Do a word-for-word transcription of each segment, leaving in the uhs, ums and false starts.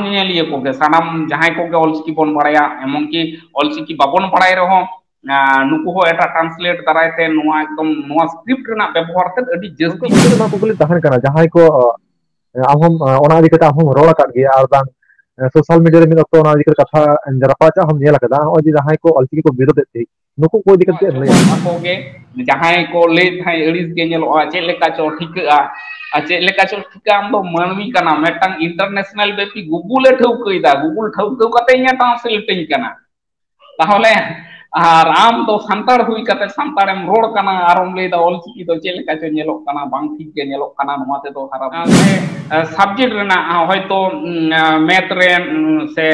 ᱧᱮᱧᱮᱞᱤᱭᱟᱹ ᱠᱚᱜᱮ, ᱥᱟᱱᱟᱢ ᱡᱟᱦᱟᱸᱭ ᱠᱚᱜᱮ ᱚᱞᱪᱤᱠᱤ ᱵᱚᱱ ᱵᱟᱲᱟᱭᱟ, ᱮᱢᱚᱱᱠᱤ ᱚᱞᱪᱤᱠᱤ ᱵᱟᱵᱚᱱ ᱵᱟᱲᱟᱭ ᱨᱮᱦᱚᱸ, ᱟᱸ, ᱱᱩᱠᱩ ᱦᱚᱸ ᱮᱴᱟᱜ translate ᱫᱟᱨᱟᱭ ᱛᱮ ᱱᱚᱣᱟ ᱮᱠᱫᱚᱢ ᱱᱚᱣᱟ script ᱨᱮᱱᱟᱜ ᱵᱮᱵᱚᱦᱟᱨ ᱛᱮᱫ ᱟᱹᱰᱤ ᱡᱟᱹᱥᱛᱤ᱾ ᱜᱚᱢᱠᱮ, ᱱᱚᱣᱟ ᱠᱩᱠᱞᱤ ᱛᱟᱦᱮᱱ ᱠᱟᱱᱟ, ᱡᱟᱦᱟᱸᱭ ᱠᱚ, ᱟᱸ, ᱟᱢ ᱦᱚᱸᱢ, ᱟᱸ, ᱚᱱᱟ ᱤᱫᱤ ᱠᱟᱛᱮ ᱟᱢ ᱦᱚᱸᱢ ᱨᱚᱲ ᱟᱠᱟᱫ ᱜᱮᱭᱟ, ᱟᱨ ᱵᱟᱝ, ᱟᱸ, social media ᱨᱮ ᱢᱤᱫ ᱚᱠᱛᱚ ᱚᱱᱟ ᱤᱫᱤ ᱠᱟᱛᱮ ᱠᱟᱛᱷᱟ, ᱟᱸ, ᱨᱟᱯᱟᱪᱟᱜ ᱦᱚᱸᱢ ᱧᱮᱞ ᱟᱠᱟᱫᱟ, ᱱᱚᱜᱼᱚᱭ ᱡᱮ ᱡᱟᱦᱟᱸᱭ ᱠᱚ ᱚᱞᱪᱤᱠᱤ ᱠᱚ ᱵᱤᱨᱳᱫᱮᱫ ᱛᱟᱦᱮᱸᱫ, ᱱᱩᱠᱩ ᱠᱚ ᱤᱫᱤ ᱠᱟᱛᱮ ᱮᱢ ᱞᱟᱹᱭᱟ? ᱟᱠᱚ ᱜᱮ ᱡᱟᱦᱟᱸᱭ ᱠᱚ ᱞᱟᱹᱭᱮᱫ ᱛᱟᱦᱮᱸᱫ ᱟᱹᱲᱤᱥ ᱜᱮ ᱧᱮᱞᱚᱜᱼᱟ, ᱪᱮᱫ ᱞᱮᱠᱟ ᱪᱚ ᱴᱷᱤᱠᱟᱹᱜᱼᱟ, ᱟᱨ ᱪᱮᱫ ᱞᱮᱠᱟ ᱪᱚ ᱴᱷᱤᱠᱟᱹᱜᱼᱟ, ᱟᱢ ᱫᱚ ᱢᱟᱹᱱᱢᱤ ᱠᱟᱱᱟᱢ, ᱢᱤᱫᱴᱟᱝ international ᱵᱮᱯᱤ Google ᱮ ᱴᱷᱟᱹᱣᱠᱟᱹᱭᱮᱫᱟ, Google ᱴᱷᱟᱹᱣᱠᱟᱹ ᱠᱟᱛᱮ ᱤᱧᱮ translate ᱟᱹᱧ ᱠᱟᱱᱟ᱾ ᱛᱟᱦᱚᱞᱮ ᱟᱨ ᱟᱢ ᱫᱚ ᱥᱟᱱᱛᱟᱲ ᱦᱩᱭ ᱠᱟᱛᱮ ᱥᱟᱱᱛᱟᱲᱮᱢ ᱨᱚᱲ ᱠᱟᱱᱟ, ᱟᱨᱮᱢ ᱞᱟᱹᱭᱫᱟ ᱚᱞᱪᱤᱠᱤ ᱫᱚ ᱪᱮᱫ ᱞᱮᱠᱟ ᱪᱚ ᱧᱮᱞᱚᱜ ᱠᱟᱱᱟ, ᱵᱟᱝ ᱴᱷᱤᱠ ᱜᱮ ᱧᱮᱞᱚᱜ ᱠᱟᱱᱟ, ᱱᱚᱣᱟ ᱛᱮᱫᱚ ᱦᱟᱨᱟ ᱟᱨ, ᱮ, subject ᱨᱮᱱᱟᱜ, ᱦᱚᱭᱛᱳ, ᱩᱢ, ᱮ, math ᱨᱮᱱ, ᱩᱢ, ᱥᱮ,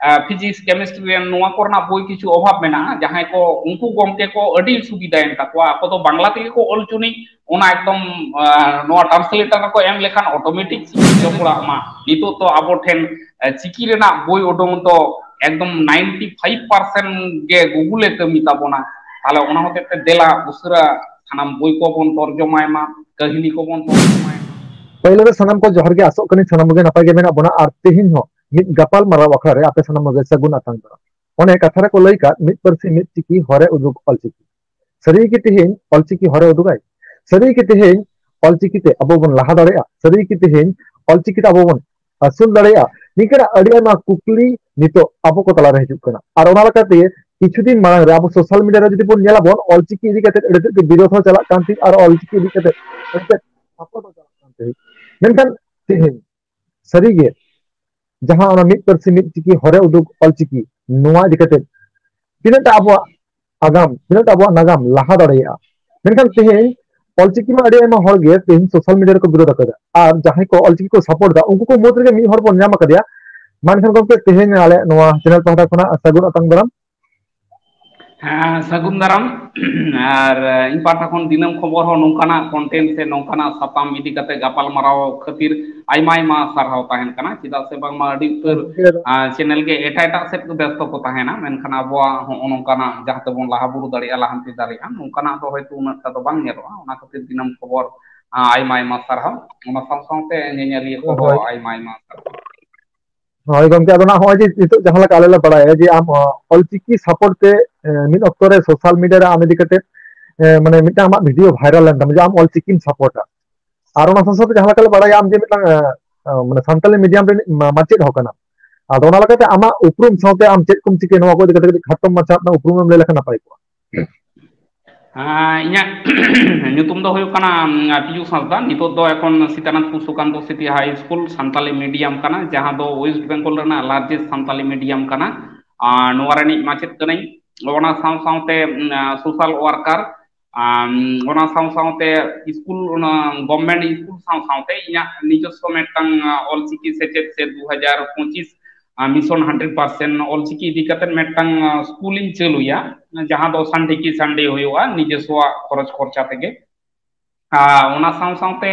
ᱮ, physics, chemistry ᱨᱮᱱ ᱱᱚᱣᱟ ᱠᱚᱨᱮᱱᱟᱜ ᱵᱳᱭ ᱠᱤᱪᱷᱩ ᱚᱵᱷᱟᱵ ᱢᱮᱱᱟᱜᱼᱟ, ᱡᱟᱦᱟᱸᱭ ᱠᱚ, ᱩᱱᱠᱩ ᱜᱚᱢᱠᱮ ᱠᱚ ᱟᱹᱰᱤ ᱥᱩᱵᱤᱫᱷᱟᱭᱮᱱ ᱛᱟᱠᱚᱣᱟ, ᱟᱠᱚ ᱫᱚ ᱵᱟᱝᱞᱟ ᱛᱮᱜᱮ ᱠᱚ ᱚᱞ ᱪᱩᱱᱤᱡ, ᱚᱱᱟ ᱮᱠᱫᱚᱢ, ᱟ, ᱱᱚᱣᱟ translator ᱨᱮᱠᱚ ᱮᱢ ᱞᱮᱠᱷᱟᱱ automatic ᱡᱚᱯᱲᱟᱜ ᱢᱟ᱾ ᱱᱤᱛᱚᱜ ᱛᱚ ᱟᱵᱚ ᱴᱷᱮᱱ, ᱮ, ᱪᱤᱠᱤ ᱨᱮᱱᱟᱜ ᱵᱳᱭ ᱩᱰᱩᱝ ᱫᱚ ᱮᱠᱫᱚᱢ ninety five percent ᱜᱮ Google ᱮ ᱠᱟᱹᱢᱤ ᱛᱟᱵᱚᱱᱟ᱾ ᱛᱟᱦᱞᱮ ᱚᱱᱟ ᱦᱚᱛᱮᱡ ᱛᱮ ᱫᱮᱞᱟ ᱩᱥᱟᱹᱨᱟ ᱥᱟᱱᱟᱢ ᱵᱳᱭ ᱠᱚᱵᱚᱱ ᱛᱚᱨᱡᱚᱢᱟᱭ ᱢᱟ, ᱠᱟᱹᱦᱱᱤ ᱠᱚᱵᱚᱱ ᱛᱚᱨᱡᱚᱢᱟᱭ ᱢᱟ᱾ ᱯᱳᱭᱞᱳ ᱨᱮ ᱥᱟᱱᱟᱢ ᱠᱚ ᱡᱚᱦᱟᱨ ᱜᱮ, ᱟᱥᱚᱜ ᱠᱟᱹᱱᱟᱹᱧ ᱥᱟᱱᱟᱢ ᱠᱚᱜᱮ ᱱᱟᱯᱟᱭ ᱜᱮ ᱢᱮᱱᱟᱜ ᱵᱚᱱᱟ, ᱟᱨ ᱛᱮᱦᱮᱧ ᱦᱚᱸ ᱢᱤᱫ ᱜᱟᱯᱟᱞ ᱢᱟᱨᱟᱣ ᱟᱠᱷᱲᱟ ᱨᱮ ᱟᱯᱮ ᱥᱟᱱᱟᱢ ᱠᱚᱜᱮ ᱥᱟᱹᱜᱩᱱ ᱟᱛᱟᱝ ᱫᱟᱨᱟᱢ᱾ ᱚᱱᱮ ᱠᱟᱛᱷᱟ ᱨᱮᱠᱚ ᱞᱟᱹᱭ ᱠᱟᱫ, "ᱢᱤᱫ ᱯᱟᱹᱨᱥᱤ ᱢᱤᱫ ᱪᱤᱠᱤ ᱦᱚᱨᱮ ᱩᱫᱩᱜ ᱚᱞᱪᱤᱠᱤ᱾" ᱥᱟᱹᱨᱤ ᱜᱮ ᱛᱮᱦᱮᱧ ᱚᱞᱪᱤᱠᱤ ᱦᱚᱨᱮ ᱩᱫᱩᱜᱟᱭ? ᱥᱟᱹᱨᱤ ᱜᱮ ᱛᱮᱦᱮᱧ ᱚᱞᱪᱤᱠᱤ ᱛᱮ ᱟᱵᱚ ᱵᱚᱱ ᱞᱟᱦᱟ ᱫᱟᱲᱮᱭᱟᱜᱼᱟ? ᱥᱟᱹᱨᱤ ᱜᱮ ᱛᱮᱦᱮᱧ ᱚᱞᱪᱤᱠᱤ ᱛᱮ ᱟᱵᱚ ᱵᱚᱱ ᱟᱹᱥᱩᱞ ᱫᱟᱲᱮᱭᱟᱜᱼᱟ? ᱱᱤᱝᱠᱟᱹᱱᱟᱜ ᱟᱹᱰᱤ ᱟᱭᱢᱟ ᱠᱩᱠᱞᱤ ᱱᱤᱛᱚᱜ ᱟᱵᱚ ᱠᱚ ᱛᱟᱞᱟᱨᱮ ᱦᱤᱡᱩᱜ ᱠᱟᱱᱟ᱾ ᱟᱨ ᱚᱱᱟ ᱞᱮᱠᱟᱛᱮ ᱠᱤᱪᱷᱩ ᱫᱤᱱ ᱢᱟᱲᱟᱝ ᱨᱮ ᱟᱵᱚ social media ᱨᱮ ᱡᱩᱫᱤ ᱵᱚᱱ ᱧᱮᱞᱟᱵᱚᱱ, ᱚᱞᱪᱤᱠᱤ ᱤᱫᱤ ᱠᱟᱛᱮ ᱟᱹᱰᱤ ᱛᱮᱫ ᱜᱮ ᱵᱤᱨᱳᱫᱷ ᱦᱚᱸ ᱪᱟᱞᱟᱜ ᱠᱟᱱ ᱛᱟᱦᱮᱸᱫ, ᱟᱨ ᱚᱞᱪᱤᱠᱤ ᱤᱫᱤ ᱠᱟᱛᱮ ᱟᱹᱰᱤ ᱛᱮᱫ support ᱦᱚᱸ ᱪᱟᱞᱟᱜ ᱠᱟᱱ ᱛᱟᱦᱮᱸᱫ᱾ ᱢᱮᱱᱠᱷᱟᱱ ᱛᱮᱦᱮᱧ ᱥᱟᱹᱨᱤᱜᱮ ᱡᱟᱦᱟᱸ ᱚᱱᱟ ᱢᱤᱫ ᱯᱟᱹᱨᱥᱤ ᱢᱤᱫ ᱪᱤᱠᱤ ᱦᱚᱨᱮ ᱩᱫᱩᱜ ᱚᱞᱪᱤᱠᱤ, ᱱᱚᱣᱟ ᱤᱫᱤ ᱠᱟᱛᱮ ᱛᱤᱱᱟᱹᱜ ᱴᱟ ᱟᱵᱚᱣᱟᱜ ᱟᱜᱟᱢ, ᱛᱤᱱᱟᱹᱜ ᱴᱟ ᱟᱵᱚᱣᱟᱜ ᱱᱟᱜᱟᱢ ᱞᱟᱦᱟ ᱫᱟᱲᱮᱭᱟᱜᱼᱟ? ᱢᱮᱱᱠᱷᱟᱱ ᱛᱮᱦᱮᱧ ᱚᱞᱪᱤᱠᱤ ᱢᱟ ᱟᱹᱰᱤ ᱟᱭᱢᱟ ᱦᱚᱲ ᱜᱮ ᱛᱮᱦᱮᱧ social media ᱨᱮᱠᱚ ᱵᱤᱨᱳᱫ ᱟᱠᱟᱫᱟ, ᱟᱨ ᱡᱟᱦᱟᱸᱭ ᱠᱚ ᱚᱞᱪᱤᱠᱤ ᱠᱚ support ᱮᱫᱟ, ᱩᱱᱠᱩ ᱠᱚ ᱢᱩᱫᱽ ᱨᱮᱜᱮ ᱢᱤᱫ ᱦᱚᱲ ᱵᱚᱱ ᱧᱟᱢ ᱟᱠᱟᱫᱮᱭᱟ᱾ ᱢᱟ ᱮᱱᱠᱷᱟᱱ ᱜᱚᱢᱠᱮ, ᱛᱮᱦᱮᱧ ᱟᱞᱮ ᱱᱚᱣᱟ channel ᱯᱟᱦᱴᱟ ᱠᱷᱚᱱᱟᱜ ᱥᱟᱹᱜᱩᱱ ᱟᱛᱟᱝ ᱫᱟᱨᱟᱢ᱾ ᱦᱮᱸ, ᱥᱟᱹᱜᱩᱱ ᱫᱟᱨᱟᱢ᱾ ᱟᱨ ᱤᱧ ᱯᱟᱦᱴᱟ ᱠᱷᱚᱱ ᱫᱤᱱᱟᱹᱢ ᱠᱷᱚᱵᱚᱨ ᱦᱚᱸ ᱱᱚᱝᱠᱟᱱᱟᱜ content ᱥᱮ ᱱᱚᱝᱠᱟᱱᱟᱜ ᱥᱟᱛᱟᱢ ᱤᱫᱤ ᱠᱟᱛᱮ ᱜᱟᱯᱟᱞ ᱢᱟᱨᱟᱣ ᱠᱷᱟᱹᱛᱤᱨ ᱟᱭᱢᱟ ᱟᱭᱢᱟ ᱥᱟᱨᱦᱟᱣ ᱛᱟᱦᱮᱱ ᱠᱟᱱᱟ, ᱪᱮᱫᱟᱜ ᱥᱮ ᱵᱟᱝᱢᱟ ᱟᱹᱰᱤ ᱩᱛᱟᱹᱨ, ᱜᱚᱢᱠᱮ, ᱟᱨ, channel ᱜᱮ ᱮᱴᱟᱜ ᱮᱴᱟᱜ ᱥᱮᱫ ᱠᱚ ᱵᱮᱥᱛᱚ ᱠᱚ ᱛᱟᱦᱮᱱᱟ, ᱢᱮᱱᱠᱷᱟᱱ ᱟᱵᱚᱣᱟᱜ ᱦᱚᱸᱜᱼᱚ ᱱᱚᱝᱠᱟᱱᱟᱜ ᱡᱟᱦᱟᱸ ᱛᱮᱵᱚᱱ ᱞᱟᱦᱟ ᱵᱩᱨᱩ ᱫᱟᱲᱮᱭᱟᱜᱼᱟ, ᱞᱟᱦᱟᱱᱛᱤ ᱫᱟᱲᱮᱭᱟᱜᱼᱟ, ᱱᱚᱝᱠᱟᱱᱟᱜ ᱫᱚ ᱦᱚᱭᱛᱳ ᱩᱱᱟᱹᱜ ᱴᱟ ᱫᱚ ᱵᱟᱝ ᱧᱮᱞᱚᱜᱼᱟ᱾ ᱚᱱᱟ ᱠᱷᱟᱹᱛᱤᱨ ᱫᱤᱱᱟᱹᱢ ᱠᱷᱚᱵᱚᱨ, ᱟ, ᱟᱭᱢᱟ ᱟᱭᱢᱟ ᱥᱟᱨᱦᱟᱣ᱾ ᱚᱱᱟ ᱥᱟᱶ ᱥᱟᱶᱛᱮ ᱧᱮᱧᱮᱞᱤᱭᱟᱹ ᱠᱚᱦᱚᱸ ᱦᱳᱭ᱾ ᱟᱭᱢᱟ ᱟᱭᱢᱟ ᱥᱟᱨᱦᱟᱣ᱾ ᱦᱳᱭ ᱜᱚᱢᱠᱮ, ᱟᱫᱚ ᱱᱟᱜ ᱦᱚᱸᱜᱼᱚᱭ ᱡᱮ ᱱᱤᱛᱚᱜ ᱡᱟᱦᱟᱸ ᱞᱮᱠᱟ ᱟᱞᱮ ᱞᱮ ᱵᱟᱲᱟᱭᱟ ᱡᱮ ᱟᱢ, ᱚ, ᱚᱞᱪᱤᱠᱤ support ᱛᱮ, ᱮ, ᱢᱤᱫ ᱚᱠᱛᱚ ᱨᱮ social media ᱨᱮ ᱟᱢ ᱤᱫᱤ ᱠᱟᱛᱮ, ᱮ, ᱢᱟᱱᱮ ᱢᱤᱫᱴᱟᱝ ᱟᱢᱟᱜ video viral ᱞᱮᱱ ᱛᱟᱢᱟ ᱡᱮ ᱟᱢ ᱚᱞᱪᱤᱠᱤᱢ supportᱟ᱾ ᱟᱨ ᱚᱱᱟ ᱥᱟᱶ ᱥᱟᱶᱛᱮ ᱡᱟᱦᱟᱸ ᱞᱮᱠᱟ ᱞᱮ ᱵᱟᱲᱟᱭᱟ ᱟᱢ ᱡᱮ ᱢᱤᱫᱴᱟᱝ, ᱮ, ᱮ, ᱢᱟᱱᱮ ᱥᱟᱱᱛᱟᱞᱤ medium ᱨᱤᱱᱤᱡ ᱢᱟ-, ᱢᱟᱪᱮᱫ ᱦᱚᱸ ᱠᱟᱱᱟᱢ᱾ ᱟᱫᱚ ᱚᱱᱟ ᱞᱮᱠᱟᱛᱮ ᱟᱢᱟᱜ ᱩᱯᱨᱩᱢ ᱥᱟᱶᱛᱮ ᱟᱢ ᱪᱮᱫ ᱠᱚᱢ ᱪᱤᱠᱟᱹᱭᱟ, ᱱᱚᱣᱟ ᱠᱚ ᱤᱫᱤ ᱠᱟᱛᱮ ᱠᱟᱹᱴᱤᱡ ᱠᱷᱟᱴᱚ ᱢᱟᱪᱷᱟ ᱨᱮᱱᱟᱜ ᱩᱯᱨᱩᱢ ᱮᱢ ᱞᱟᱹᱭ ᱞᱮᱠᱷᱟᱱ ᱱᱟᱯᱟᱭ ᱠᱚᱜᱼᱟ᱾ ᱦᱮᱸ, ᱤᱧᱟᱹᱜ ᱧᱩᱛᱩᱢ ᱫᱚ ᱦᱩᱭᱩᱜ ᱠᱟᱱᱟ, ᱩᱢ, ᱯᱤᱭᱩᱥ ᱦᱟᱸᱥᱫᱟ᱾ ᱱᱤᱛᱚᱜ ᱫᱚ ᱮᱠᱷᱚᱱ ᱥᱤᱛᱟᱱᱟᱛᱷᱯᱩᱨ ᱥᱩᱠᱟᱱᱛᱚ ᱥᱤᱴᱤ ᱦᱟᱭ ᱥᱠᱩᱞ ᱥᱟᱱᱛᱟᱞᱤ medium ᱠᱟᱱᱟ, ᱡᱟᱦᱟᱸ ᱫᱚ West Bengal ᱨᱮᱱᱟᱜ largest ᱥᱟᱱᱛᱟᱞᱤ medium ᱠᱟᱱᱟ᱾ ᱟᱨ ᱱᱚᱣᱟ ᱨᱤᱱᱤᱡ ᱢᱟᱪᱮᱫ ᱠᱟᱹᱱᱟᱹᱧ᱾ ᱚᱱᱟ ᱥᱟᱶ ᱥᱟᱶᱛᱮ, ᱩᱢ, social worker, ᱟᱢ, ᱚᱱᱟ ᱥᱟᱶ ᱥᱟᱶᱛᱮ ᱥᱠᱩᱞ, ᱚᱱᱟ government ᱥᱠᱩᱞ ᱥᱟᱶ ᱥᱟᱶᱛᱮ ᱤᱧᱟᱹᱜ ᱱᱤᱡᱚᱥᱥᱚ ᱢᱤᱫᱴᱟᱝ, ᱟ, ᱚᱞᱪᱤᱠᱤ ᱥᱮᱪᱮᱫ ᱥᱮ ᱫᱩ ᱦᱟᱡᱟᱨ ᱯᱚᱸᱪᱤᱥ, ᱟ, mission hundred percent ᱚᱞᱪᱤᱠᱤ ᱤᱫᱤ ᱠᱟᱛᱮ ᱢᱤᱫᱴᱟᱝ, ᱟ, ᱥᱠᱩᱞᱤᱧ ᱪᱟᱹᱞᱩᱭᱟ, ᱡᱟᱦᱟᱸ ᱫᱚ Sunday ᱠᱤ Sunday ᱦᱩᱭᱩᱜᱼᱟ, ᱱᱤᱡᱚᱥᱥᱚᱣᱟᱜ ᱠᱷᱚᱨᱚᱪ ᱠᱷᱚᱨᱪᱟ ᱛᱮᱜᱮ᱾ ᱟ, ᱚᱱᱟ ᱥᱟᱶ ᱥᱟᱶᱛᱮ,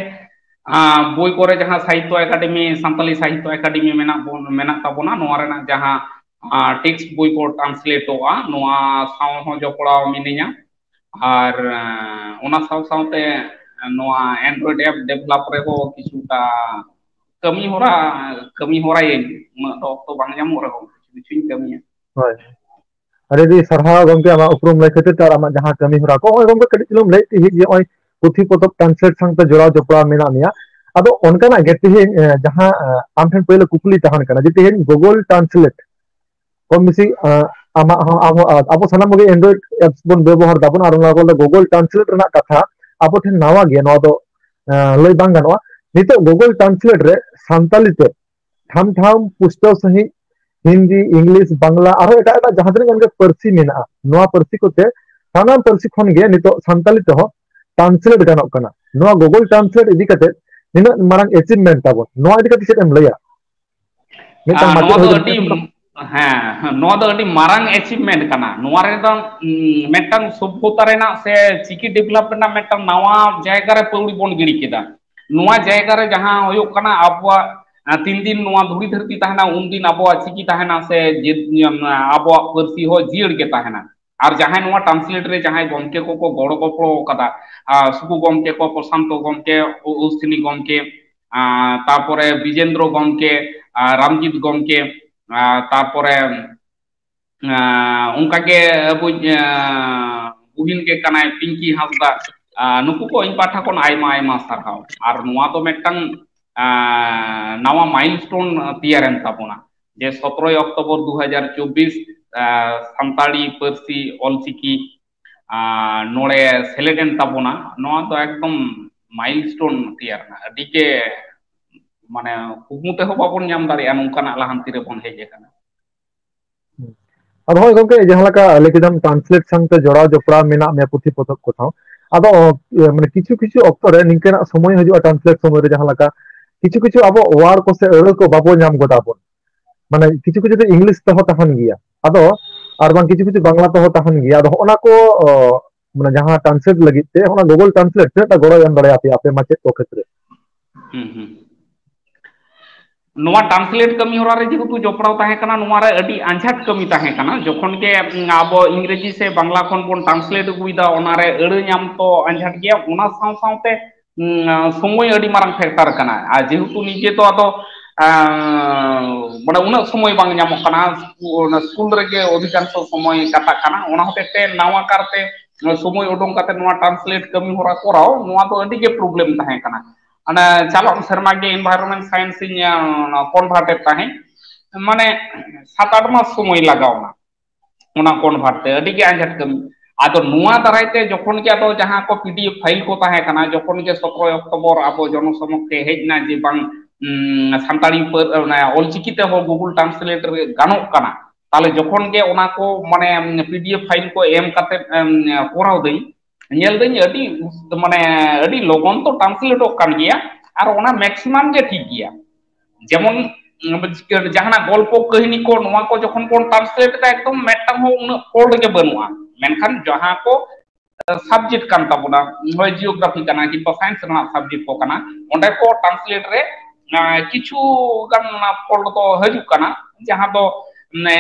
ᱟ, ᱵᱳᱭ ᱠᱚᱨᱮ ᱡᱟᱦᱟᱸ ᱥᱟᱦᱤᱛᱛᱚ ᱮᱠᱟᱰᱮᱢᱤ, ᱥᱟᱱᱛᱟᱞᱤ ᱥᱟᱦᱤᱛᱛᱚ ᱮᱠᱟᱰᱮᱢᱤ ᱢᱮᱱᱟᱜ ᱵᱚᱱ, ᱢᱮᱱᱟᱜ ᱛᱟᱵᱚᱱᱟ, ᱱᱚᱣᱟ ᱨᱮᱱᱟᱜ ᱡᱟᱦᱟᱸ, ᱟ, text ᱵᱳᱭ ᱠᱚ translateᱚᱜᱼᱟ, ᱱᱚᱣᱟ ᱥᱟᱶ ᱦᱚᱸ ᱡᱚᱯᱲᱟᱣ ᱢᱤᱱᱟᱹᱧᱟ᱾ ᱟᱨ, ᱟ, ᱚᱱᱟ ᱥᱟᱶ ᱥᱟᱶᱛᱮ ᱱᱚᱣᱟ Android app develop ᱨᱮᱦᱚᱸ ᱠᱤᱪᱷᱩᱴᱟ ᱠᱟᱹᱢᱤ ᱦᱚᱨᱟ, ᱠᱟᱹᱢᱤ ᱦᱚᱨᱟᱭᱟᱹᱧ᱾ ᱩᱱᱟᱹᱜ ᱫᱚ ᱚᱠᱛᱚ ᱵᱟᱝ ᱧᱟᱢᱚᱜ ᱨᱮᱦᱚᱸ ᱠᱤᱪᱷᱩ ᱠᱤᱪᱷᱩᱧ ᱠᱟᱹᱢᱤᱭᱟ᱾ ᱦᱳᱭ, ᱟᱹᱰᱤ ᱟᱹᱰᱤ ᱥᱟᱨᱦᱟᱣ ᱜᱚᱢᱠᱮ, ᱟᱢᱟᱜ ᱩᱯᱨᱩᱢ ᱞᱟᱹᱭ ᱠᱷᱟᱹᱛᱤᱨ ᱛᱮ ᱟᱨ ᱟᱢᱟᱜ ᱡᱟᱦᱟᱸ ᱠᱟᱹᱢᱤ ᱦᱚᱨᱟ ᱠᱚ᱾ ᱱᱚᱜᱼᱚᱭ ᱜᱚᱢᱠᱮ, ᱠᱟᱹᱴᱤᱡ ᱪᱩᱞᱩᱝ ᱞᱟᱹᱭᱮᱫ ᱛᱟᱦᱮᱸᱫ ᱡᱮ ᱱᱚᱜᱼᱚᱭ ᱯᱩᱛᱷᱤ ᱯᱚᱛᱚᱵ translate ᱥᱟᱶᱛᱮ ᱡᱚᱲᱟᱣ ᱡᱚᱯᱲᱟᱣ ᱢᱮᱱᱟᱜ ᱢᱮᱭᱟ, ᱟᱫᱚ ᱚᱱᱠᱟᱱᱟᱜ ᱜᱮ ᱛᱮᱦᱮᱧ, ᱮ, ᱡᱟᱦᱟᱸ, ᱮ, ᱟᱢ ᱴᱷᱮᱱ ᱯᱳᱭᱞᱳ ᱠᱩᱠᱞᱤ ᱛᱟᱦᱮᱱ ᱠᱟᱱᱟ ᱡᱮ ᱛᱮᱦᱮᱧ Google Translate ᱠᱚᱢ ᱵᱮᱥᱤ, ᱮ, ᱟᱢᱟᱜ ᱦᱚᱸ, ᱟᱢ ᱦᱚᱸ, ᱟ-, ᱟᱵᱚ ᱥᱟᱱᱟᱢ ᱠᱚᱜᱮ Android apps ᱵᱚᱱ ᱵᱮᱵᱚᱦᱟᱨ ᱫᱟᱵᱚᱱ, ᱟᱨ ᱚᱱᱟ ᱠᱚ Google Translate ᱨᱮᱱᱟᱜ ᱠᱟᱛᱷᱟ ᱟᱵᱚ ᱴᱷᱮᱱ ᱱᱟᱣᱟ ᱜᱮᱭᱟ, ᱱᱚᱣᱟ ᱫᱚ, ᱮ, ᱞᱟᱹᱭ ᱵᱟᱝ ᱜᱟᱱᱚᱜᱼᱟ᱾ ᱱᱤᱛᱚᱜ Google Translate ᱨᱮ ᱥᱟᱱᱛᱟᱞᱤ ᱛᱮ ᱴᱷᱟᱢ ᱴᱷᱟᱢ ᱯᱩᱥᱴᱟᱹᱣ ᱥᱟᱺᱦᱤᱡ ᱦᱤᱱᱫᱤ, ᱤᱝᱞᱤᱥ, ᱵᱟᱝᱞᱟ, ᱟᱨᱦᱚᱸ ᱮᱴᱟᱜ ᱮᱴᱟᱜ ᱡᱟᱦᱟᱸ ᱛᱤᱱᱟᱹᱜ ᱜᱟᱱ ᱜᱮ ᱯᱟᱹᱨᱥᱤ ᱢᱮᱱᱟᱜᱼᱟ, ᱱᱚᱣᱟ ᱯᱟᱹᱨᱥᱤ ᱠᱚᱛᱮ ᱥᱟᱱᱟᱢ ᱯᱟᱹᱨᱥᱤ ᱠᱷᱚᱱ ᱜᱮ ᱱᱤᱛᱚᱜ ᱥᱟᱱᱛᱟᱞᱤ ᱛᱮᱦᱚᱸ translate ᱜᱟᱱᱚᱜ ᱠᱟᱱᱟ᱾ ᱱᱚᱣᱟ Google Translate ᱤᱫᱤ ᱠᱟᱛᱮ ᱱᱤᱱᱟᱹᱜ ᱢᱟᱨᱟᱝ achievement ᱛᱟᱵᱚᱱ, ᱱᱚᱣᱟ ᱤᱫᱤ ᱠᱟᱛᱮ ᱪᱮᱫ ᱮᱢ ᱞᱟᱹᱭᱟ? ᱢᱤᱫᱴᱟᱝ ᱟᱨ ᱢᱟᱪᱮᱫ ᱱᱚᱣᱟ ᱫᱚ ᱦᱩᱭ ᱟᱹᱰᱤ, ᱠᱟᱛᱮ ᱦᱮᱸ, ᱱᱚᱣᱟ ᱫᱚ ᱟᱹᱰᱤ ᱢᱟᱨᱟᱝ achievement ᱠᱟᱱᱟ᱾ ᱱᱚᱣᱟ ᱨᱮᱫᱚ, ᱩᱢ, ᱢᱤᱫᱴᱟᱝ ᱥᱚᱵᱷᱚᱛᱟ ᱨᱮᱱᱟᱜ ᱥᱮ ᱪᱤᱠᱤ develop ᱨᱮᱱᱟᱜ ᱢᱤᱫᱴᱟᱝ ᱱᱟᱣᱟ ᱡᱟᱭᱜᱟ ᱨᱮ ᱯᱟᱹᱣᱲᱤ ᱵᱚᱱ ᱜᱤᱰᱤ ᱠᱮᱫᱟ᱾ ᱱᱚᱣᱟ ᱡᱟᱭᱜᱟ ᱨᱮ ᱡᱟᱦᱟᱸ ᱦᱩᱭᱩᱜ ᱠᱟᱱᱟ, ᱟᱵᱚᱣᱟᱜ, ᱟ, ᱛᱤᱱ ᱫᱤᱱ ᱱᱚᱣᱟ ᱫᱷᱩᱲᱤ ᱫᱷᱟᱹᱨᱛᱤ ᱛᱟᱦᱮᱱᱟ, ᱩᱱᱫᱤᱱ ᱟᱵᱚᱣᱟᱜ ᱪᱤᱠᱤ ᱛᱟᱦᱮᱱᱟ ᱥᱮ ᱡᱮ, ᱟᱵᱚᱣᱟᱜ ᱯᱟᱹᱨᱥᱤ ᱦᱚᱸ ᱡᱤᱭᱟᱹᱲ ᱜᱮ ᱛᱟᱦᱮᱱᱟ᱾ ᱟᱨ ᱡᱟᱦᱟᱸᱭ ᱱᱚᱣᱟ translate ᱨᱮ ᱡᱟᱦᱟᱸᱭ ᱜᱚᱢᱠᱮ ᱠᱚᱠᱚ ᱜᱚᱲᱚ ᱜᱚᱯᱚᱲᱚ ᱟᱠᱟᱫᱟ, ᱟ, ᱥᱩᱠᱩ ᱜᱚᱢᱠᱮ ᱠᱚ, ᱯᱨᱚᱥᱟᱱᱛᱚ ᱜᱚᱢᱠᱮ, ᱚ-, ᱚᱥᱛᱷᱤᱱᱤ ᱜᱚᱢᱠᱮ, ᱟ, ᱛᱟᱨᱯᱚᱨᱮ ᱵᱤᱡᱮᱱᱫᱨᱚ ᱜᱚᱢᱠᱮ, ᱟᱨ ᱨᱟᱢᱡᱤᱛ ᱜᱚᱢᱠᱮ, ᱟᱨ ᱛᱟᱨᱯᱚᱨᱮ, ᱟᱨ ᱚᱱᱠᱟᱜᱮ ᱟᱵᱚ, ᱟᱨ ᱵᱩᱦᱤᱱ ᱜᱮ ᱠᱟᱱᱟᱭ ᱯᱤᱝᱠᱤ ᱦᱟᱸᱥᱫᱟ᱾ ᱟᱨ ᱱᱩᱠᱩ ᱠᱚ ᱤᱧ ᱯᱟᱦᱴᱟ ᱠᱷᱚᱱ ᱟᱭᱢᱟ ᱟᱭᱢᱟ ᱥᱟᱨᱦᱟᱣ᱾ ᱟᱨ ᱱᱚᱣᱟ ᱫᱚ ᱢᱤᱫᱴᱟᱝ, ᱟᱨ ᱱᱟᱣᱟ milestone ᱛᱮᱭᱟᱨᱮᱱ ᱛᱟᱵᱚᱱᱟ, ᱡᱮ ᱥᱚᱛᱨᱚᱭ ᱚᱠᱴᱳᱵᱚᱨ ᱫᱩ ᱦᱟᱡᱟᱨ ᱪᱚᱵᱵᱤᱥ, ᱟᱨ ᱥᱟᱱᱛᱟᱲᱤ ᱯᱟᱹᱨᱥᱤ ᱚᱞᱪᱤᱠᱤ, ᱟᱨ ᱱᱚᱰᱮ ᱥᱮᱞᱮᱫ ᱮᱱ ᱛᱟᱵᱚᱱᱟ᱾ ᱱᱚᱣᱟ ᱫᱚ ᱮᱠᱫᱚᱢ milestone ᱛᱮᱭᱟᱨ ᱮᱱᱟ᱾ ᱟᱹᱰᱤ ᱜᱮ, ᱢᱟᱱᱮ, ᱠᱩᱠᱢᱩ ᱛᱮᱦᱚᱸ ᱵᱟᱵᱚᱱ ᱧᱟᱢ ᱫᱟᱲᱮᱭᱟᱜᱼᱟ, ᱱᱚᱝᱠᱟᱱᱟᱜ ᱞᱟᱦᱟᱱᱛᱤ ᱨᱮᱵᱚᱱ ᱦᱮᱡ ᱟᱠᱟᱱᱟ᱾ ᱦᱩᱸ᱾ ᱟᱫᱚ ᱦᱳᱭ ᱜᱚᱢᱠᱮ, ᱡᱟᱦᱟᱸ ᱞᱮᱠᱟ ᱞᱟᱹᱭ ᱠᱮᱫᱟᱢ, translate ᱥᱟᱶᱛᱮ ᱡᱚᱲᱟᱣ ᱡᱚᱯᱲᱟᱣ ᱢᱮᱱᱟᱜ ᱢᱮᱭᱟ ᱯᱩᱛᱷᱤ ᱯᱚᱛᱚᱵ ᱠᱚ ᱥᱟᱶ᱾ ᱟᱫᱚ, ᱤᱭᱟᱹ, ᱢᱟᱱᱮ, ᱠᱤᱪᱷᱩ ᱠᱤᱪᱷᱩ ᱚᱠᱛᱚ ᱨᱮ ᱱᱤᱝᱠᱟᱹᱱᱟᱜ ᱥᱚᱢᱚᱭ ᱦᱤᱡᱩᱜᱼᱟ, translate ᱥᱚᱢᱚᱭ ᱨᱮ ᱡᱟᱦᱟᱸ ᱞᱮᱠᱟ ᱠᱤᱪᱷᱩ ᱠᱤᱪᱷᱩ ᱟᱵᱚ word ᱠᱚ ᱥᱮ ᱟᱹᱲᱟᱹ ᱠᱚ ᱵᱟᱵᱚ ᱧᱟᱢ ᱜᱚᱫᱟ ᱵᱚᱱ᱾ ᱢᱟᱱᱮ, ᱠᱤᱪᱷᱩ ᱠᱤᱪᱷᱩ ᱫᱚ English ᱛᱮᱦᱚᱸ ᱛᱟᱦᱮᱱ ᱜᱮᱭᱟ, ᱟᱫᱚ ᱟᱨ ᱵᱟᱝ ᱠᱤᱪᱷᱩ ᱠᱤᱪᱷᱩ ᱵᱟᱝᱞᱟ ᱛᱮᱦᱚᱸ ᱛᱟᱦᱮᱱ ᱜᱮᱭᱟ᱾ ᱟᱫᱚ ᱦᱚᱸᱜᱼᱚ ᱱᱟ ᱠᱚ, ᱚ, ᱢᱟᱱᱮ, ᱡᱟᱦᱟᱸ translate ᱞᱟᱹᱜᱤᱫ ᱛᱮ, ᱚᱱᱟ Google Translate ᱛᱤᱱᱟᱹᱜ ᱴᱟ ᱜᱚᱲᱚᱭ ᱮᱢ ᱫᱟᱲᱮᱭᱟᱯᱮᱭᱟ ᱟᱯᱮ ᱢᱟᱪᱮᱫ ᱠᱚ ᱠᱷᱮᱛᱨᱮ? ᱦᱩᱸ, ᱦᱩᱸ᱾ ᱱᱚᱣᱟ translate ᱠᱟᱹᱢᱤ ᱦᱚᱨᱟ ᱨᱮ ᱡᱮᱦᱮᱛᱩ ᱡᱚᱯᱲᱟᱣ ᱛᱟᱦᱮᱸ ᱠᱟᱱᱟ, ᱱᱚᱣᱟ ᱨᱮ ᱟᱹᱰᱤ ᱟᱸᱡᱷᱟᱴ ᱠᱟᱹᱢᱤ ᱛᱟᱦᱮᱸ ᱠᱟᱱᱟ᱾ ᱡᱚᱠᱷᱚᱱ ᱜᱮ, ᱩᱸ, ᱟᱵᱚ ᱤᱝᱨᱮᱡᱤ ᱥᱮ ᱵᱟᱝᱞᱟ ᱠᱷᱚᱱ ᱵᱚᱱ translate ᱟᱹᱜᱩᱭᱮᱫᱟ, ᱚᱱᱟ ᱨᱮ ᱟᱹᱲᱟᱹ ᱧᱟᱢ ᱛᱚ ᱟᱸᱡᱷᱟᱴ ᱜᱮᱭᱟ᱾ ᱚᱱᱟ ᱥᱟᱶ ᱥᱟᱶᱛᱮ, ᱩᱸ, ᱥᱚᱢᱚᱭ ᱟᱹᱰᱤ ᱢᱟᱨᱟᱝ factor ᱠᱟᱱᱟ᱾ ᱟᱨ ᱡᱮᱦᱮᱛᱩ ᱱᱤᱡᱮ ᱛᱚ ᱟᱫᱚ, ᱟᱸ, ᱢᱟᱱᱮ, ᱩᱱᱟᱹᱜ ᱥᱚᱢᱚᱭ ᱵᱟᱝ ᱧᱟᱢᱚᱜ ᱠᱟᱱᱟ, ᱚᱱᱟ ᱥᱠᱩᱞ ᱨᱮᱜᱮ ᱚᱫᱷᱤᱠᱟᱝᱥᱚ ᱥᱚᱢᱚᱭ ᱠᱟᱴᱟᱜ ᱠᱟᱱᱟ᱾ ᱚᱱᱟ ᱦᱚᱛᱮᱡ ᱛᱮ ᱱᱟᱣᱟ ᱠᱟᱨᱛᱮ ᱥᱚᱢᱚᱭ ᱩᱰᱩᱝ ᱠᱟᱛᱮ ᱱᱚᱣᱟ translate ᱠᱟᱹᱢᱤ ᱦᱚᱨᱟ ᱠᱚᱨᱟᱣ, ᱱᱚᱣᱟ ᱫᱚ ᱟᱹᱰᱤ ᱜᱮ problem ᱛᱟᱦᱮᱸ ᱠᱟᱱᱟ᱾ ᱚᱱᱟ ᱪᱟᱞᱟᱜ ᱥᱮᱨᱢᱟ ᱜᱮ environment science ᱤᱧ, ᱟᱸ, ᱚᱱᱟ convert ᱮᱫ ᱛᱟᱦᱮᱸᱫ, ᱢᱟᱱᱮ, ᱥᱟᱛ ᱟᱴ ᱢᱟᱥ ᱥᱚᱢᱚᱭ ᱞᱟᱜᱟᱣ ᱮᱱᱟ ᱚᱱᱟ convert ᱛᱮ, ᱟᱹᱰᱤ ᱜᱮ ᱟᱸᱡᱷᱟᱴ ᱠᱟᱹᱢᱤ᱾ ᱟᱫᱚ ᱱᱚᱣᱟ ᱫᱟᱨᱟᱭ ᱛᱮ ᱡᱚᱠᱷᱚᱱ ᱜᱮ ᱟᱫᱚ ᱡᱟᱦᱟᱸ ᱠᱚ P D F file ᱠᱚ ᱛᱟᱦᱮᱸ ᱠᱟᱱᱟ, ᱡᱚᱠᱷᱚᱱ ᱜᱮ ᱥᱚᱛᱨᱚᱭ ᱚᱠᱴᱳᱵᱚᱨ ᱟᱵᱚ ᱡᱚᱱᱚᱥᱚᱢᱚᱠᱠᱷᱮ ᱦᱮᱡ ᱮᱱᱟ ᱡᱮ ᱵᱟᱝ, ᱩᱸ, ᱥᱟᱱᱛᱟᱲᱤ ᱯᱟᱹᱨ-, ᱚᱱᱟ ᱚᱞᱪᱤᱠᱤ ᱛᱮᱦᱚᱸ Google Translate ᱨᱮ ᱜᱟᱱᱚᱜ ᱠᱟᱱᱟ, ᱛᱟᱦᱞᱮ ᱡᱚᱠᱷᱚᱱ ᱜᱮ ᱚᱱᱟ ᱠᱚ, ᱢᱟᱱᱮ, P D F file ᱠᱚ ᱮᱢ ᱠᱟᱛᱮ, ᱮᱢ, ᱠᱚᱨᱟᱣ ᱫᱟᱹᱧ, ᱧᱮᱞ ᱫᱟᱹᱧ ᱟᱹᱰᱤ ᱩᱥ-, ᱢᱟᱱᱮ, ᱟᱹᱰᱤ ᱞᱚᱜᱚᱱ ᱛᱚ translate ᱚᱜ ᱠᱟᱱ ᱜᱮᱭᱟ, ᱟᱨ ᱚᱱᱟ maximum ᱜᱮ ᱴᱷᱤᱠ ᱜᱮᱭᱟ᱾ ᱡᱮᱢᱚᱱ, ᱩᱢ, ᱡᱟᱦᱟᱱᱟᱜ ᱜᱚᱞᱯᱚ ᱠᱟᱹᱦᱱᱤ ᱠᱚ, ᱱᱚᱣᱟ ᱠᱚ ᱡᱚᱠᱷᱚᱱ ᱵᱚᱱ translate ᱮᱫᱟ, ᱮᱠᱫᱚᱢ ᱢᱤᱫᱴᱟᱝ ᱦᱚᱸ ᱩᱱᱟᱹᱜ fault ᱜᱮ ᱵᱟᱹᱱᱩᱜᱼᱟ᱾ ᱢᱮᱱᱠᱷᱟᱱ ᱡᱟᱦᱟᱸ ᱠᱚ, ᱟᱸ, subject ᱠᱟᱱ ᱛᱟᱵᱚᱱᱟ, ᱦᱳᱭ geography ᱠᱟᱱᱟ ᱠᱤᱝᱵᱟ science ᱨᱮᱱᱟᱜ subject ᱠᱚ ᱠᱟᱱᱟ, ᱚᱸᱰᱮ ᱠᱚ translate ᱨᱮ, ᱟᱸ, ᱠᱤᱪᱷᱩ ᱜᱟᱱ ᱚᱱᱟ fault ᱫᱚ ᱦᱤᱡᱩᱜ ᱠᱟᱱᱟ, ᱡᱟᱦᱟᱸ ᱫᱚ, ᱢᱟᱱᱮ,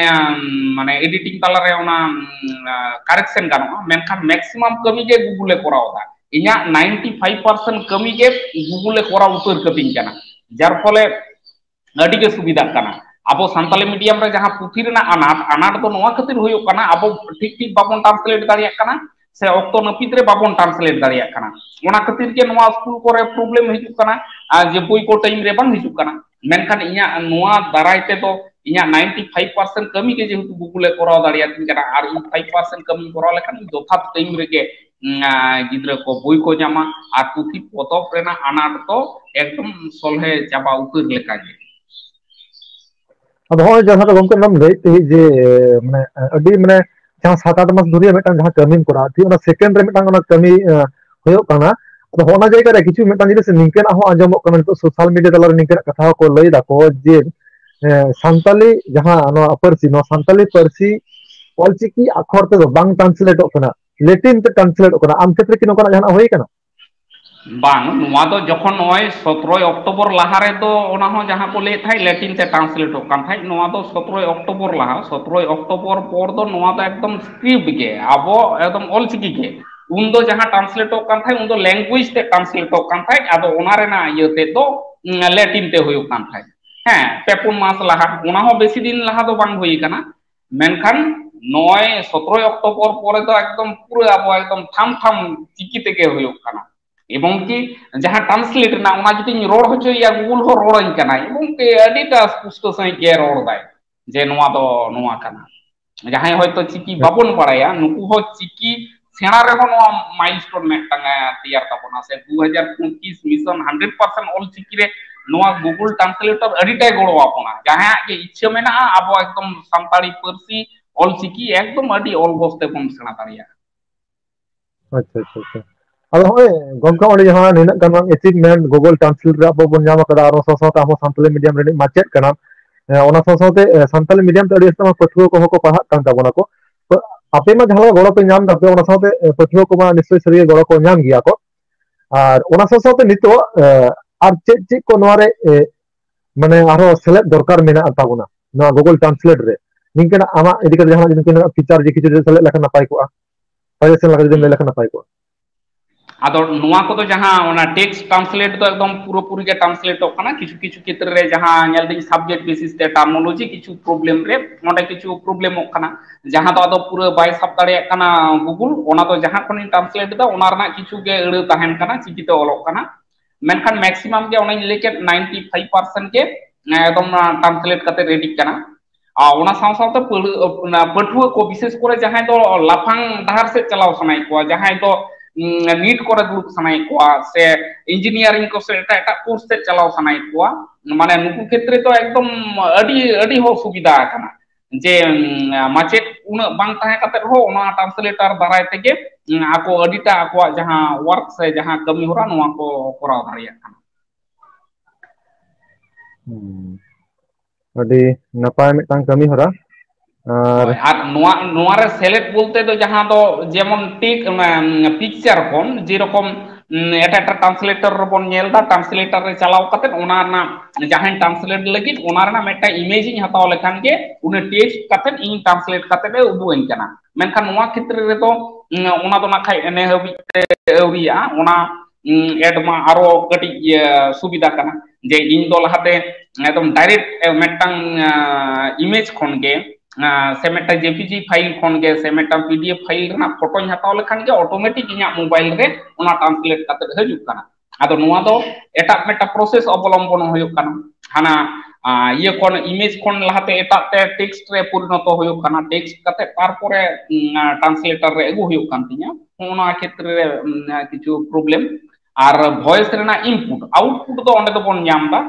ᱢᱟᱱᱮ, editing ᱛᱟᱞᱟᱨᱮ ᱚᱱᱟ, ᱩᱢ, correction ᱜᱟᱱᱚᱜᱼᱟ, ᱢᱮᱱᱠᱷᱟᱱ maximum ᱠᱟᱹᱢᱤ ᱜᱮ Google ᱮ ᱠᱚᱨᱟᱣ ᱮᱫᱟ᱾ ᱤᱧᱟᱹᱜ ninety five percent ᱠᱟᱹᱢᱤ ᱜᱮ Google ᱮ ᱠᱚᱨᱟᱣ ᱩᱛᱟᱹᱨ ᱠᱟᱹᱛᱤᱧ ᱠᱟᱱᱟ, ᱡᱟᱨ ᱯᱷᱚᱞᱮ ᱟᱹᱰᱤ ᱜᱮ ᱥᱩᱵᱤᱫᱷᱟᱜ ᱠᱟᱱᱟ᱾ ᱟᱵᱚ ᱥᱟᱱᱛᱟᱞᱤ ᱢᱤᱰᱤᱭᱟᱢ ᱨᱮ ᱡᱟᱦᱟᱸ ᱯᱩᱛᱷᱤ ᱨᱮᱱᱟᱜ ᱟᱱᱟᱴ, ᱟᱱᱟᱴ ᱫᱚ ᱱᱚᱣᱟ ᱠᱷᱟᱹᱛᱤᱨ ᱦᱩᱭᱩᱜ ᱠᱟᱱᱟ, ᱟᱵᱚ ᱴᱷᱤᱠ ᱴᱷᱤᱠ ᱵᱟᱵᱚᱱ ᱴᱨᱟᱱᱥᱞᱮᱴ ᱫᱟᱲᱮᱭᱟᱜ ᱠᱟᱱᱟ, ᱥᱮ ᱚᱠᱛᱚ ᱱᱟᱹᱯᱤᱛ ᱨᱮ ᱵᱟᱵᱚᱱ ᱴᱨᱟᱱᱥᱞᱮᱴ ᱫᱟᱲᱮᱭᱟᱜ ᱠᱟᱱᱟ᱾ ᱚᱱᱟ ᱠᱷᱟᱹᱛᱤᱨ ᱜᱮ ᱱᱚᱣᱟ ᱥᱠᱩᱞ ᱠᱚᱨᱮ ᱯᱨᱚᱵᱞᱮᱢ ᱦᱤᱡᱩᱜ ᱠᱟᱱᱟ, ᱟᱨ ᱡᱮ ᱵᱳᱭ ᱠᱚ ᱴᱟᱭᱤᱢ ᱨᱮ ᱵᱟᱝ ᱦᱤᱡᱩᱜ ᱠᱟᱱᱟ᱾ ᱢᱮᱱᱠᱷᱟᱱ ᱤᱧᱟᱹᱜ ᱱᱚᱣᱟ ᱫᱟᱨᱟᱭ ᱛᱮᱫᱚ ᱤᱧᱟᱹᱜ ᱱᱟᱭᱤᱱᱴᱤ ᱯᱷᱟᱭᱤᱵᱷ ᱯᱟᱨᱥᱮᱱᱴ ᱠᱟᱹᱢᱤ ᱜᱮ ᱡᱮᱦᱮᱛᱩ ᱜᱩᱜᱩᱞ ᱮ ᱠᱚᱨᱟᱣ ᱫᱟᱲᱮᱭᱟᱛᱤᱧ ᱠᱟᱱᱟ, ᱟᱨ ᱤᱧ ᱯᱷᱟᱭᱤᱵᱷ ᱯᱟᱨᱥᱮᱱᱴ ᱠᱟᱹᱢᱤᱧ ᱠᱚᱨᱟᱣ ᱞᱮᱠᱷᱟᱱ ᱡᱚᱛᱷᱟᱛ ᱴᱟᱭᱤᱢ ᱨᱮᱜᱮ, ᱩᱸ, ᱟᱸ, ᱜᱤᱫᱽᱨᱟᱹ ᱠᱚ ᱵᱳᱭ ᱠᱚ ᱧᱟᱢᱟ, ᱟᱨ ᱯᱩᱛᱷᱤ ᱯᱚᱛᱚᱵ ᱨᱮᱱᱟᱜ ᱟᱱᱟᱴ ᱫᱚ ᱮᱠᱫᱚᱢ ᱥᱚᱞᱦᱮ ᱪᱟᱵᱟ ᱩᱛᱟᱹᱨ ᱞᱮᱠᱟᱜᱮ᱾ ᱟᱫᱚ ᱦᱚᱸᱜᱼᱚᱭ ᱡᱟᱦᱟᱸ ᱫᱚ ᱜᱚᱢᱠᱮ ᱚᱱᱟᱢ ᱞᱟᱹᱭᱮᱫ ᱛᱟᱦᱮᱸᱫ ᱡᱮ, ᱢᱟᱱᱮ, ᱟᱹᱰᱤ, ᱢᱟᱱᱮ, ᱡᱟᱦᱟᱸ ᱥᱟᱛ ᱟᱴ ᱢᱟᱥ ᱫᱷᱩᱨᱤᱭᱟᱹ ᱢᱤᱫᱴᱟᱝ ᱡᱟᱦᱟᱸ ᱠᱟᱹᱢᱤᱢ ᱠᱚᱨᱟᱣ, ᱴᱷᱤᱠ ᱚᱱᱟ ᱥᱮᱠᱮᱱᱰ ᱨᱮ ᱢᱤᱫᱴᱟᱝ ᱚᱱᱟ ᱠᱟᱹᱢᱤ, ᱟᱸ, ᱦᱩᱭᱩᱜ ᱠᱟᱱᱟ᱾ ᱟᱫᱚ ᱦᱚᱸᱜᱼᱚ ᱱᱟ ᱡᱟᱭᱜᱟ ᱨᱮ ᱠᱤᱪᱷᱩ ᱢᱤᱫᱴᱟᱝ ᱡᱤᱱᱤᱥ ᱱᱤᱝᱠᱟᱹᱱᱟᱜ ᱦᱚᱸ ᱟᱸᱡᱚᱢᱚᱜ ᱠᱟᱱᱟ, ᱱᱤᱛᱚᱜ ᱥᱳᱥᱟᱞ ᱢᱤᱰᱤᱭᱟ ᱛᱟᱞᱟᱨᱮ ᱱᱤᱝᱠᱟᱹᱱᱟᱜ ᱠᱟᱛᱷᱟ ᱦᱚᱸᱠᱚ ᱞᱟᱹᱭ ᱫᱟᱠᱚ ᱡᱮ, ᱮᱸ, ᱥᱟᱱᱛᱟᱞᱤ ᱡᱟᱦᱟᱸ ᱱᱚᱣᱟ ᱯᱟᱹᱨᱥᱤ, ᱱᱚᱣᱟ ᱥᱟᱱᱛᱟᱞᱤ ᱯᱟᱹᱨᱥᱤ ᱚᱞᱪᱤᱠᱤ ᱟᱠᱷᱚᱨ ᱛᱮᱫᱚ ᱵᱟᱝ ᱴᱨᱟᱱᱥᱞᱮᱴᱚᱜ ᱠᱟᱱᱟ, ᱞᱮᱴᱤᱱ ᱛᱮ ᱴᱨᱟᱱᱥᱞᱮᱴᱚᱜ ᱠᱟᱱᱟ᱾ ᱟᱢ ᱠᱷᱮᱛᱨᱮ ᱠᱤ ᱱᱚᱝᱠᱟᱱᱟᱜ ᱡᱟᱦᱟᱱᱟᱜ ᱦᱩᱭ ᱠᱟᱱᱟ? ᱵᱟᱝ, ᱱᱚᱣᱟ ᱫᱚ ᱡᱚᱠᱷᱚᱱ ᱱᱚᱜᱼᱚᱭ ᱥᱚᱛᱨᱚᱭ ᱚᱠᱴᱳᱵᱚᱨ ᱞᱟᱦᱟ ᱨᱮᱫᱚ ᱚᱱᱟ ᱦᱚᱸ ᱡᱟᱦᱟᱸ ᱠᱚ ᱞᱟᱹᱭᱮᱫ ᱛᱟᱦᱮᱸᱫ ᱞᱮᱴᱤᱱ ᱛᱮ ᱴᱨᱟᱱᱥᱞᱮᱴᱚᱜ ᱠᱟᱱ ᱛᱟᱦᱮᱸᱫ, ᱱᱚᱣᱟ ᱫᱚ ᱥᱚᱛᱨᱚᱭ ᱚᱠᱴᱳᱵᱚᱨ ᱞᱟᱦᱟ, ᱥᱚᱛᱨᱚᱭ ᱚᱠᱴᱳᱵᱚᱨ ᱯᱚᱨ ᱫᱚ ᱱᱚᱣᱟ ᱫᱚ ᱮᱠᱫᱚᱢ ᱥᱠᱨᱤᱯᱴ ᱜᱮ, ᱟᱵᱚ ᱮᱠᱫᱚᱢ ᱚᱞᱪᱤᱠᱤ ᱜᱮ᱾ ᱩᱱᱫᱚ ᱡᱟᱦᱟᱸ ᱴᱨᱟᱱᱥᱞᱮᱴᱚᱜ ᱠᱟᱱ ᱛᱟᱦᱮᱸᱫ, ᱩᱱᱫᱚ ᱞᱮᱝᱜᱩᱭᱮᱡᱽ ᱛᱮ ᱴᱨᱟᱱᱥᱞᱮᱴᱚᱜ ᱠᱟᱱ ᱛᱟᱦᱮᱸᱫ, ᱟᱫᱚ ᱚᱱᱟ ᱨᱮᱱᱟᱜ ᱤᱭᱟᱹ ᱛᱮᱫ ᱫᱚ, ᱩᱸ, ᱞᱮᱴᱤᱱ ᱛᱮ ᱦᱩᱭᱩᱜ ᱠᱟᱱ ᱛᱟᱦᱮᱸᱫ᱾ ᱦᱮᱸ, ᱯᱮ ᱯᱩᱱ ᱢᱟᱥ ᱞᱟᱦᱟ, ᱚᱱᱟ ᱦᱚᱸ ᱵᱮᱥᱤ ᱫᱤᱱ ᱞᱟᱦᱟ ᱫᱚ ᱵᱟᱝ ᱦᱩᱭ ᱠᱟᱱᱟ᱾ ᱢᱮᱱᱠᱷᱟᱱ ᱱᱚᱜᱼᱚᱭ ᱥᱚᱛᱨᱚᱭ ᱚᱠᱴᱳᱵᱚᱨ ᱯᱚᱨᱮ ᱫᱚ ᱮᱠᱫᱚᱢ ᱯᱩᱨᱟᱹ ᱟᱵᱚ ᱮᱠᱫᱚᱢ ᱴᱷᱟᱢ ᱴᱷᱟᱢ ᱪᱤᱠᱤ ᱛᱮᱜᱮ ᱦᱩᱭᱩᱜ ᱠᱟᱱᱟ᱾ ᱮᱵᱚᱝ ᱠᱤ ᱡᱟᱦᱟᱸ ᱴᱨᱟᱱᱥᱞᱮᱴ ᱨᱮᱱᱟᱜ, ᱚᱱᱟ ᱡᱩᱫᱤᱧ ᱨᱚᱲ ᱦᱚᱪᱚᱭᱮᱭᱟ, ᱜᱩᱜᱩᱞ ᱦᱚᱸ ᱨᱚᱲᱟᱹᱧ ᱠᱟᱱᱟᱭ, ᱮᱵᱚᱝ ᱠᱤ ᱟᱹᱰᱤᱴᱟ ᱥᱯᱩᱥᱴᱚ ᱥᱟᱺᱦᱤᱡ ᱜᱮ ᱨᱚᱲ ᱫᱟᱭ ᱡᱮ ᱱᱚᱣᱟ ᱫᱚ ᱱᱚᱣᱟ ᱠᱟᱱᱟ᱾ ᱡᱟᱦᱟᱸᱭ ᱦᱚᱭᱛᱳ ᱪᱤᱠᱤ ᱵᱟᱵᱚᱱ ᱵᱟᱲᱟᱭᱟ, ᱱᱩᱠᱩ ᱦᱚᱸ ᱪᱤᱠᱤ ᱥᱮᱬᱟ ᱨᱮᱦᱚᱸ ᱱᱚᱣᱟ ᱢᱟᱭᱤᱞᱥᱴᱳᱱ ᱢᱤᱫᱴᱟᱝ ᱮ ᱛᱮᱭᱟᱨ ᱛᱟᱵᱚᱱᱟ, ᱥᱮ ᱫᱩ ᱦᱟᱡᱟᱨ ᱯᱚᱸᱪᱤᱥ mission hundred percent Ol Chiki ᱨᱮ ᱱᱚᱣᱟ ᱜᱩᱜᱩᱞ ᱴᱨᱟᱱᱥᱞᱮᱴᱚᱨ ᱟᱹᱰᱤᱴᱟᱭ ᱜᱚᱲᱚ ᱟᱵᱚᱱᱟ᱾ ᱡᱟᱦᱟᱸᱭᱟᱜ ᱜᱮ ᱤᱪᱪᱷᱟᱹ ᱢᱮᱱᱟᱜᱼᱟ, ᱟᱵᱚ ᱮᱠᱫᱚᱢ ᱥᱟᱱᱛᱟᱲᱤ ᱯᱟᱹᱨᱥᱤ ᱚᱞ ᱪᱤᱠᱤ ᱮᱠᱫᱚᱢ ᱟᱹᱰᱤ ᱚᱞᱜᱚᱥ ᱛᱮᱵᱚᱱ ᱥᱮᱬᱟ ᱫᱟᱲᱮᱭᱟᱜᱼᱟ᱾ ᱟᱪᱪᱷᱟ, ᱟᱪᱪᱷᱟ, ᱟᱪᱪᱷᱟ᱾ ᱟᱫᱚ ᱦᱚᱸᱜᱼᱚᱭ ᱜᱚᱢᱠᱮ, ᱚᱸᱰᱮ ᱡᱟᱦᱟᱸ ᱱᱤᱱᱟᱹᱜ ᱜᱟᱱ ᱟᱪᱤᱵᱷᱢᱮᱱᱴ ᱜᱩᱜᱩᱞ ᱴᱨᱟᱱᱥᱞᱮᱴ ᱨᱮ ᱟᱵᱚ ᱵᱚᱱ ᱧᱟᱢ ᱟᱠᱟᱫᱟ, ᱟᱨ ᱚᱱᱟ ᱥᱟᱶ ᱥᱟᱶᱛᱮ ᱟᱵᱚ ᱥᱟᱱᱛᱟᱞᱤ ᱢᱤᱰᱤᱭᱟᱢ ᱨᱤᱱᱤᱡ ᱢᱟᱪᱮᱫ ᱠᱟᱱᱟ, ᱮ, ᱚᱱᱟ ᱥᱟᱶ ᱥᱟᱶᱛᱮ, ᱮ, ᱥᱟᱱᱛᱟᱞᱤ ᱢᱤᱰᱤᱭᱟᱢ ᱛᱮ ᱟᱹᱰᱤ ᱟᱭᱢᱟ ᱯᱟᱹᱴᱷᱩᱣᱟᱹ ᱠᱚᱦᱚᱸ ᱠᱚ ᱯᱟᱲᱦᱟᱜ ᱠᱟᱱ ᱛᱟᱵᱚᱱᱟ ᱠᱚ᱾ ᱛᱚ ᱟᱯᱮ ᱢᱟ ᱡᱟᱦᱟᱸ ᱞᱮᱠᱟ ᱜᱚᱲᱚ ᱯᱮ ᱧᱟᱢ ᱫᱟ, ᱟᱯᱮ ᱚᱱᱟ ᱥᱟᱶᱛᱮ, ᱮ, ᱯᱟᱹᱴᱷᱩᱣᱟᱹ ᱠᱚᱢᱟ ᱱᱤᱥᱪᱚᱭ ᱥᱟᱹᱨᱤᱜᱮ ᱜᱚᱲᱚ ᱠᱚ ᱧᱟᱢ ᱜᱮᱭᱟ ᱠᱚ᱾ ᱟᱨ ᱚᱱᱟ ᱥᱟᱶ ᱥᱟᱶᱛᱮ ᱱᱤᱛᱚᱜ, ᱮ, ᱟᱨ ᱪᱮᱫ ᱪᱮᱫ ᱠᱚ ᱱᱚᱣᱟ ᱨᱮ, ᱮ, ᱢᱟᱱᱮ ᱟᱨᱦᱚᱸ ᱥᱮᱞᱮᱫ ᱫᱚᱨᱠᱟᱨ ᱢᱮᱱᱟᱜ ᱛᱟᱵᱚᱱᱟ ᱱᱚᱣᱟ ᱜᱩᱜᱩᱞ ᱴᱨᱟᱱᱥᱞᱮᱴ ᱨᱮ? ᱱᱤᱝᱠᱟᱹᱱᱟᱜ ᱟᱢᱟᱜ ᱤᱫᱤ ᱠᱟᱛᱮ ᱡᱟᱦᱟᱱᱟᱜ ᱡᱩᱫᱤ ᱱᱤᱝᱠᱟᱹᱱᱟᱜ ᱯᱷᱤᱪᱟᱨ ᱡᱩᱫᱤ ᱠᱤᱪᱷᱩ ᱡᱩᱫᱤ ᱥᱮᱞᱮᱫ ᱞᱮᱠᱷᱟᱱ ᱱᱟᱯᱟᱭ ᱠᱚᱜᱼᱟ, ᱥᱟᱡᱮᱥᱚᱱ ᱞᱮᱠᱟ ᱡᱩᱫᱤᱢ ᱞᱟᱹᱭ ᱞᱮᱠᱷᱟᱱ ᱱᱟᱯᱟᱭ ᱠᱚᱜᱼᱟ᱾ ᱟᱫᱚ ᱱᱚᱣᱟ ᱠᱚᱫᱚ ᱡᱟᱦᱟᱸ ᱚᱱᱟ text translate ᱫᱚ ᱮᱠᱫᱚᱢ ᱯᱩᱨᱟᱹᱯᱩᱨᱤ ᱜᱮ translateᱚᱜ ᱠᱟᱱᱟ᱾ ᱠᱤᱪᱷᱩ ᱠᱤᱪᱷᱩ ᱠᱷᱮᱛᱨᱮ ᱨᱮ ᱡᱟᱦᱟᱸ ᱧᱮᱞ ᱫᱟᱹᱧ subject basis ᱛᱮ terminology ᱠᱤᱪᱷᱩ problem ᱨᱮ ᱚᱸᱰᱮ ᱠᱤᱪᱷᱩ problemᱚᱜ ᱠᱟᱱᱟ, ᱡᱟᱦᱟᱸ ᱫᱚ ᱟᱫᱚ ᱯᱩᱨᱟᱹ ᱵᱟᱭ ᱥᱟᱵ ᱫᱟᱲᱮᱭᱟᱜ ᱠᱟᱱᱟ Google᱾ ᱚᱱᱟ ᱫᱚ ᱡᱟᱦᱟᱸ ᱠᱷᱚᱱᱤᱧ translate ᱮᱫᱟ ᱚᱱᱟ ᱨᱮᱱᱟᱜ ᱠᱤᱪᱷᱩ ᱜᱮ ᱟᱹᱲᱟᱹ ᱛᱟᱦᱮᱱ ᱠᱟᱱᱟ, ᱪᱤᱠᱤᱛᱮ ᱚᱞᱚᱜ ᱠᱟᱱᱟ᱾ ᱢᱮᱱᱠᱷᱟᱱ maximum ᱜᱮ ᱚᱱᱮᱧ ᱞᱟᱹᱭ ᱠᱮᱫ ninety five percent ᱜᱮ ᱮᱠᱫᱚᱢ translate ᱠᱟᱛᱮ ready ᱠᱟᱱᱟ᱾ ᱟᱨ ᱚᱱᱟ ᱥᱟᱶ ᱥᱟᱶᱛᱮ ᱯᱟᱹᱲ-, ᱚᱱᱟ ᱯᱟᱹᱴᱷᱩᱣᱟᱹ ᱠᱚ ᱵᱤᱥᱮᱥ ᱠᱚᱨᱮ ᱡᱟᱦᱟᱸᱭ ᱫᱚ ᱞᱟᱯᱷᱟᱝ ᱰᱟᱦᱟᱨ ᱥᱮᱫ ᱪᱟᱞᱟᱣ ᱥᱟᱱᱟᱭᱮᱫ ᱠᱚᱣᱟ, ᱡᱟᱦᱟᱸᱭ ᱫᱚ ᱱᱤᱴ ᱠᱚᱨᱮ ᱫᱩᱲᱩᱵ ᱥᱟᱱᱟᱭᱮᱫ ᱠᱚᱣᱟ ᱥᱮ engineering ᱠᱚ ᱥᱮ ᱮᱴᱟᱜ ᱮᱴᱟᱜ course ᱥᱮᱫ ᱪᱟᱞᱟᱣ ᱥᱟᱱᱟᱭᱮᱫ ᱠᱚᱣᱟ, ᱢᱟᱱᱮ ᱱᱩᱠᱩ ᱠᱷᱮᱛᱨᱮ ᱫᱚ ᱮᱠᱫᱚᱢ ᱟᱹᱰᱤ ᱟᱹᱰᱤ ᱦᱚᱸ ᱥᱩᱵᱤᱫᱷᱟ ᱟᱠᱟᱱᱟ᱾ ᱡᱮ ᱢᱟᱪᱮᱫ ᱩᱱᱟᱹᱜ ᱵᱟᱝ ᱛᱟᱦᱮᱸ ᱠᱟᱛᱮ ᱨᱮᱦᱚᱸ ᱚᱱᱟ translator ᱫᱟᱨᱟᱭ ᱛᱮᱜᱮ ᱟᱠᱚ ᱟᱹᱰᱤᱴᱟ ᱟᱠᱚᱣᱟᱜ ᱡᱟᱦᱟᱸ work ᱥᱮ ᱡᱟᱦᱟᱸ ᱠᱟᱹᱢᱤ ᱦᱚᱨᱟ ᱱᱚᱣᱟ ᱠᱚ ᱠᱚᱨᱟᱣ ᱫᱟᱲᱮᱭᱟᱜ ᱠᱟᱱᱟ᱾ ᱟᱹᱰᱤ ᱱᱟᱯᱟᱭ ᱢᱤᱫᱴᱟᱝ ᱠᱟᱹᱢᱤ ᱦᱚᱨᱟ᱾ ᱟᱨ ᱟᱨ ᱱᱚᱣᱟ ᱱᱚᱣᱟ ᱨᱮ ᱥᱮᱞᱮᱫ ᱵᱚᱞᱛᱮ ᱫᱚ ᱡᱟᱦᱟᱸ ᱫᱚ ᱡᱮᱢᱚᱱ ᱴᱤᱠ ᱯᱤᱠᱪᱟᱨ ᱠᱷᱚᱱ ᱡᱮᱨᱚᱠᱚᱢ ᱮᱴᱟᱜ ᱮᱴᱟᱜ translator ᱨᱮᱵᱚᱱ ᱧᱮᱞ ᱮᱫᱟ, translator ᱨᱮ ᱪᱟᱞᱟᱣ ᱠᱟᱛᱮ ᱚᱱᱟ ᱨᱮᱱᱟᱜ ᱡᱟᱦᱟᱸᱧ translate ᱞᱟᱹᱜᱤᱫ ᱚᱱᱟ ᱨᱮᱱᱟᱜ ᱢᱤᱫᱴᱟᱝ image ᱤᱧ ᱦᱟᱛᱟᱣ ᱞᱮᱠᱷᱟᱱ ᱜᱮ ᱩᱱᱤ text ᱠᱟᱛᱮ ᱤᱧ translate ᱠᱟᱛᱮ ᱮ ᱩᱫᱩᱜ ᱟᱹᱧ ᱠᱟᱱᱟ᱾ ᱢᱮᱱᱠᱷᱟᱱ ᱱᱚᱣᱟ ᱠᱷᱮᱛᱨᱮ ᱨᱮᱫᱚ ᱚᱱᱟ ᱫᱚ ᱱᱟᱜ ᱠᱷᱟᱡ ᱮᱱᱮ ᱦᱟᱹᱵᱤᱡ ᱛᱮ ᱟᱹᱣᱨᱤᱭᱟᱜᱼᱟ᱾ ᱚᱱᱟ ᱮᱰ ᱢᱟ ᱟᱨᱚ ᱠᱟᱹᱴᱤᱡ ᱥᱩᱵᱤᱫᱷᱟ ᱠᱟᱱᱟ᱾ ᱡᱮ ᱤᱧ ᱫᱚ ᱞᱟᱦᱟᱛᱮ ᱮᱠᱫᱚᱢ direct ᱢᱤᱫᱴᱟᱝ image ᱠᱷᱚᱱ ᱜᱮ ᱥᱮ ᱢᱤᱫᱴᱟᱝ JPG file ᱠᱷᱚᱱ ᱜᱮ ᱥᱮ ᱢᱤᱫᱴᱟᱝ PDF file ᱨᱮᱱᱟᱜ ᱯᱷᱳᱴᱳᱧ ᱦᱟᱛᱟᱣ ᱞᱮᱠᱷᱟᱱ ᱜᱮ automatic ᱤᱧᱟᱹᱜ mobile ᱨᱮ ᱚᱱᱟ translate ᱠᱟᱛᱮ ᱦᱤᱡᱩᱜ ᱠᱟᱱᱟ᱾ ᱟᱫᱚ ᱱᱚᱣᱟ ᱫᱚ ᱮᱴᱟᱜ ᱢᱤᱫᱴᱟᱝ process ᱚᱵᱚᱞᱚᱢᱵᱚᱱ ᱦᱩᱭᱩᱜ ᱠᱟᱱᱟ᱾ ᱦᱟᱱᱟ ᱤᱭᱟᱹ ᱠᱷᱚᱱ, image ᱠᱷᱚᱱ ᱞᱟᱦᱟᱛᱮ ᱮᱴᱟᱜ ᱛᱮ text ᱨᱮ ᱯᱚᱨᱤᱱᱚᱛᱚ ᱦᱩᱭᱩᱜ ᱠᱟᱱᱟ, text ᱠᱟᱛᱮ ᱛᱟᱨᱯᱚᱨᱮ translator ᱨᱮ ᱟᱹᱜᱩ ᱦᱩᱭᱩᱜ ᱠᱟᱱ ᱛᱤᱧᱟ᱾ ᱱᱚᱣᱟ ᱠᱷᱮᱛᱨᱮ ᱨᱮ ᱠᱤᱪᱷᱩ problem᱾ ᱟᱨ voice ᱨᱮᱱᱟᱜ input output ᱫᱚ ᱚᱸᱰᱮ ᱫᱚᱵᱚᱱ ᱧᱟᱢ ᱮᱫᱟ᱾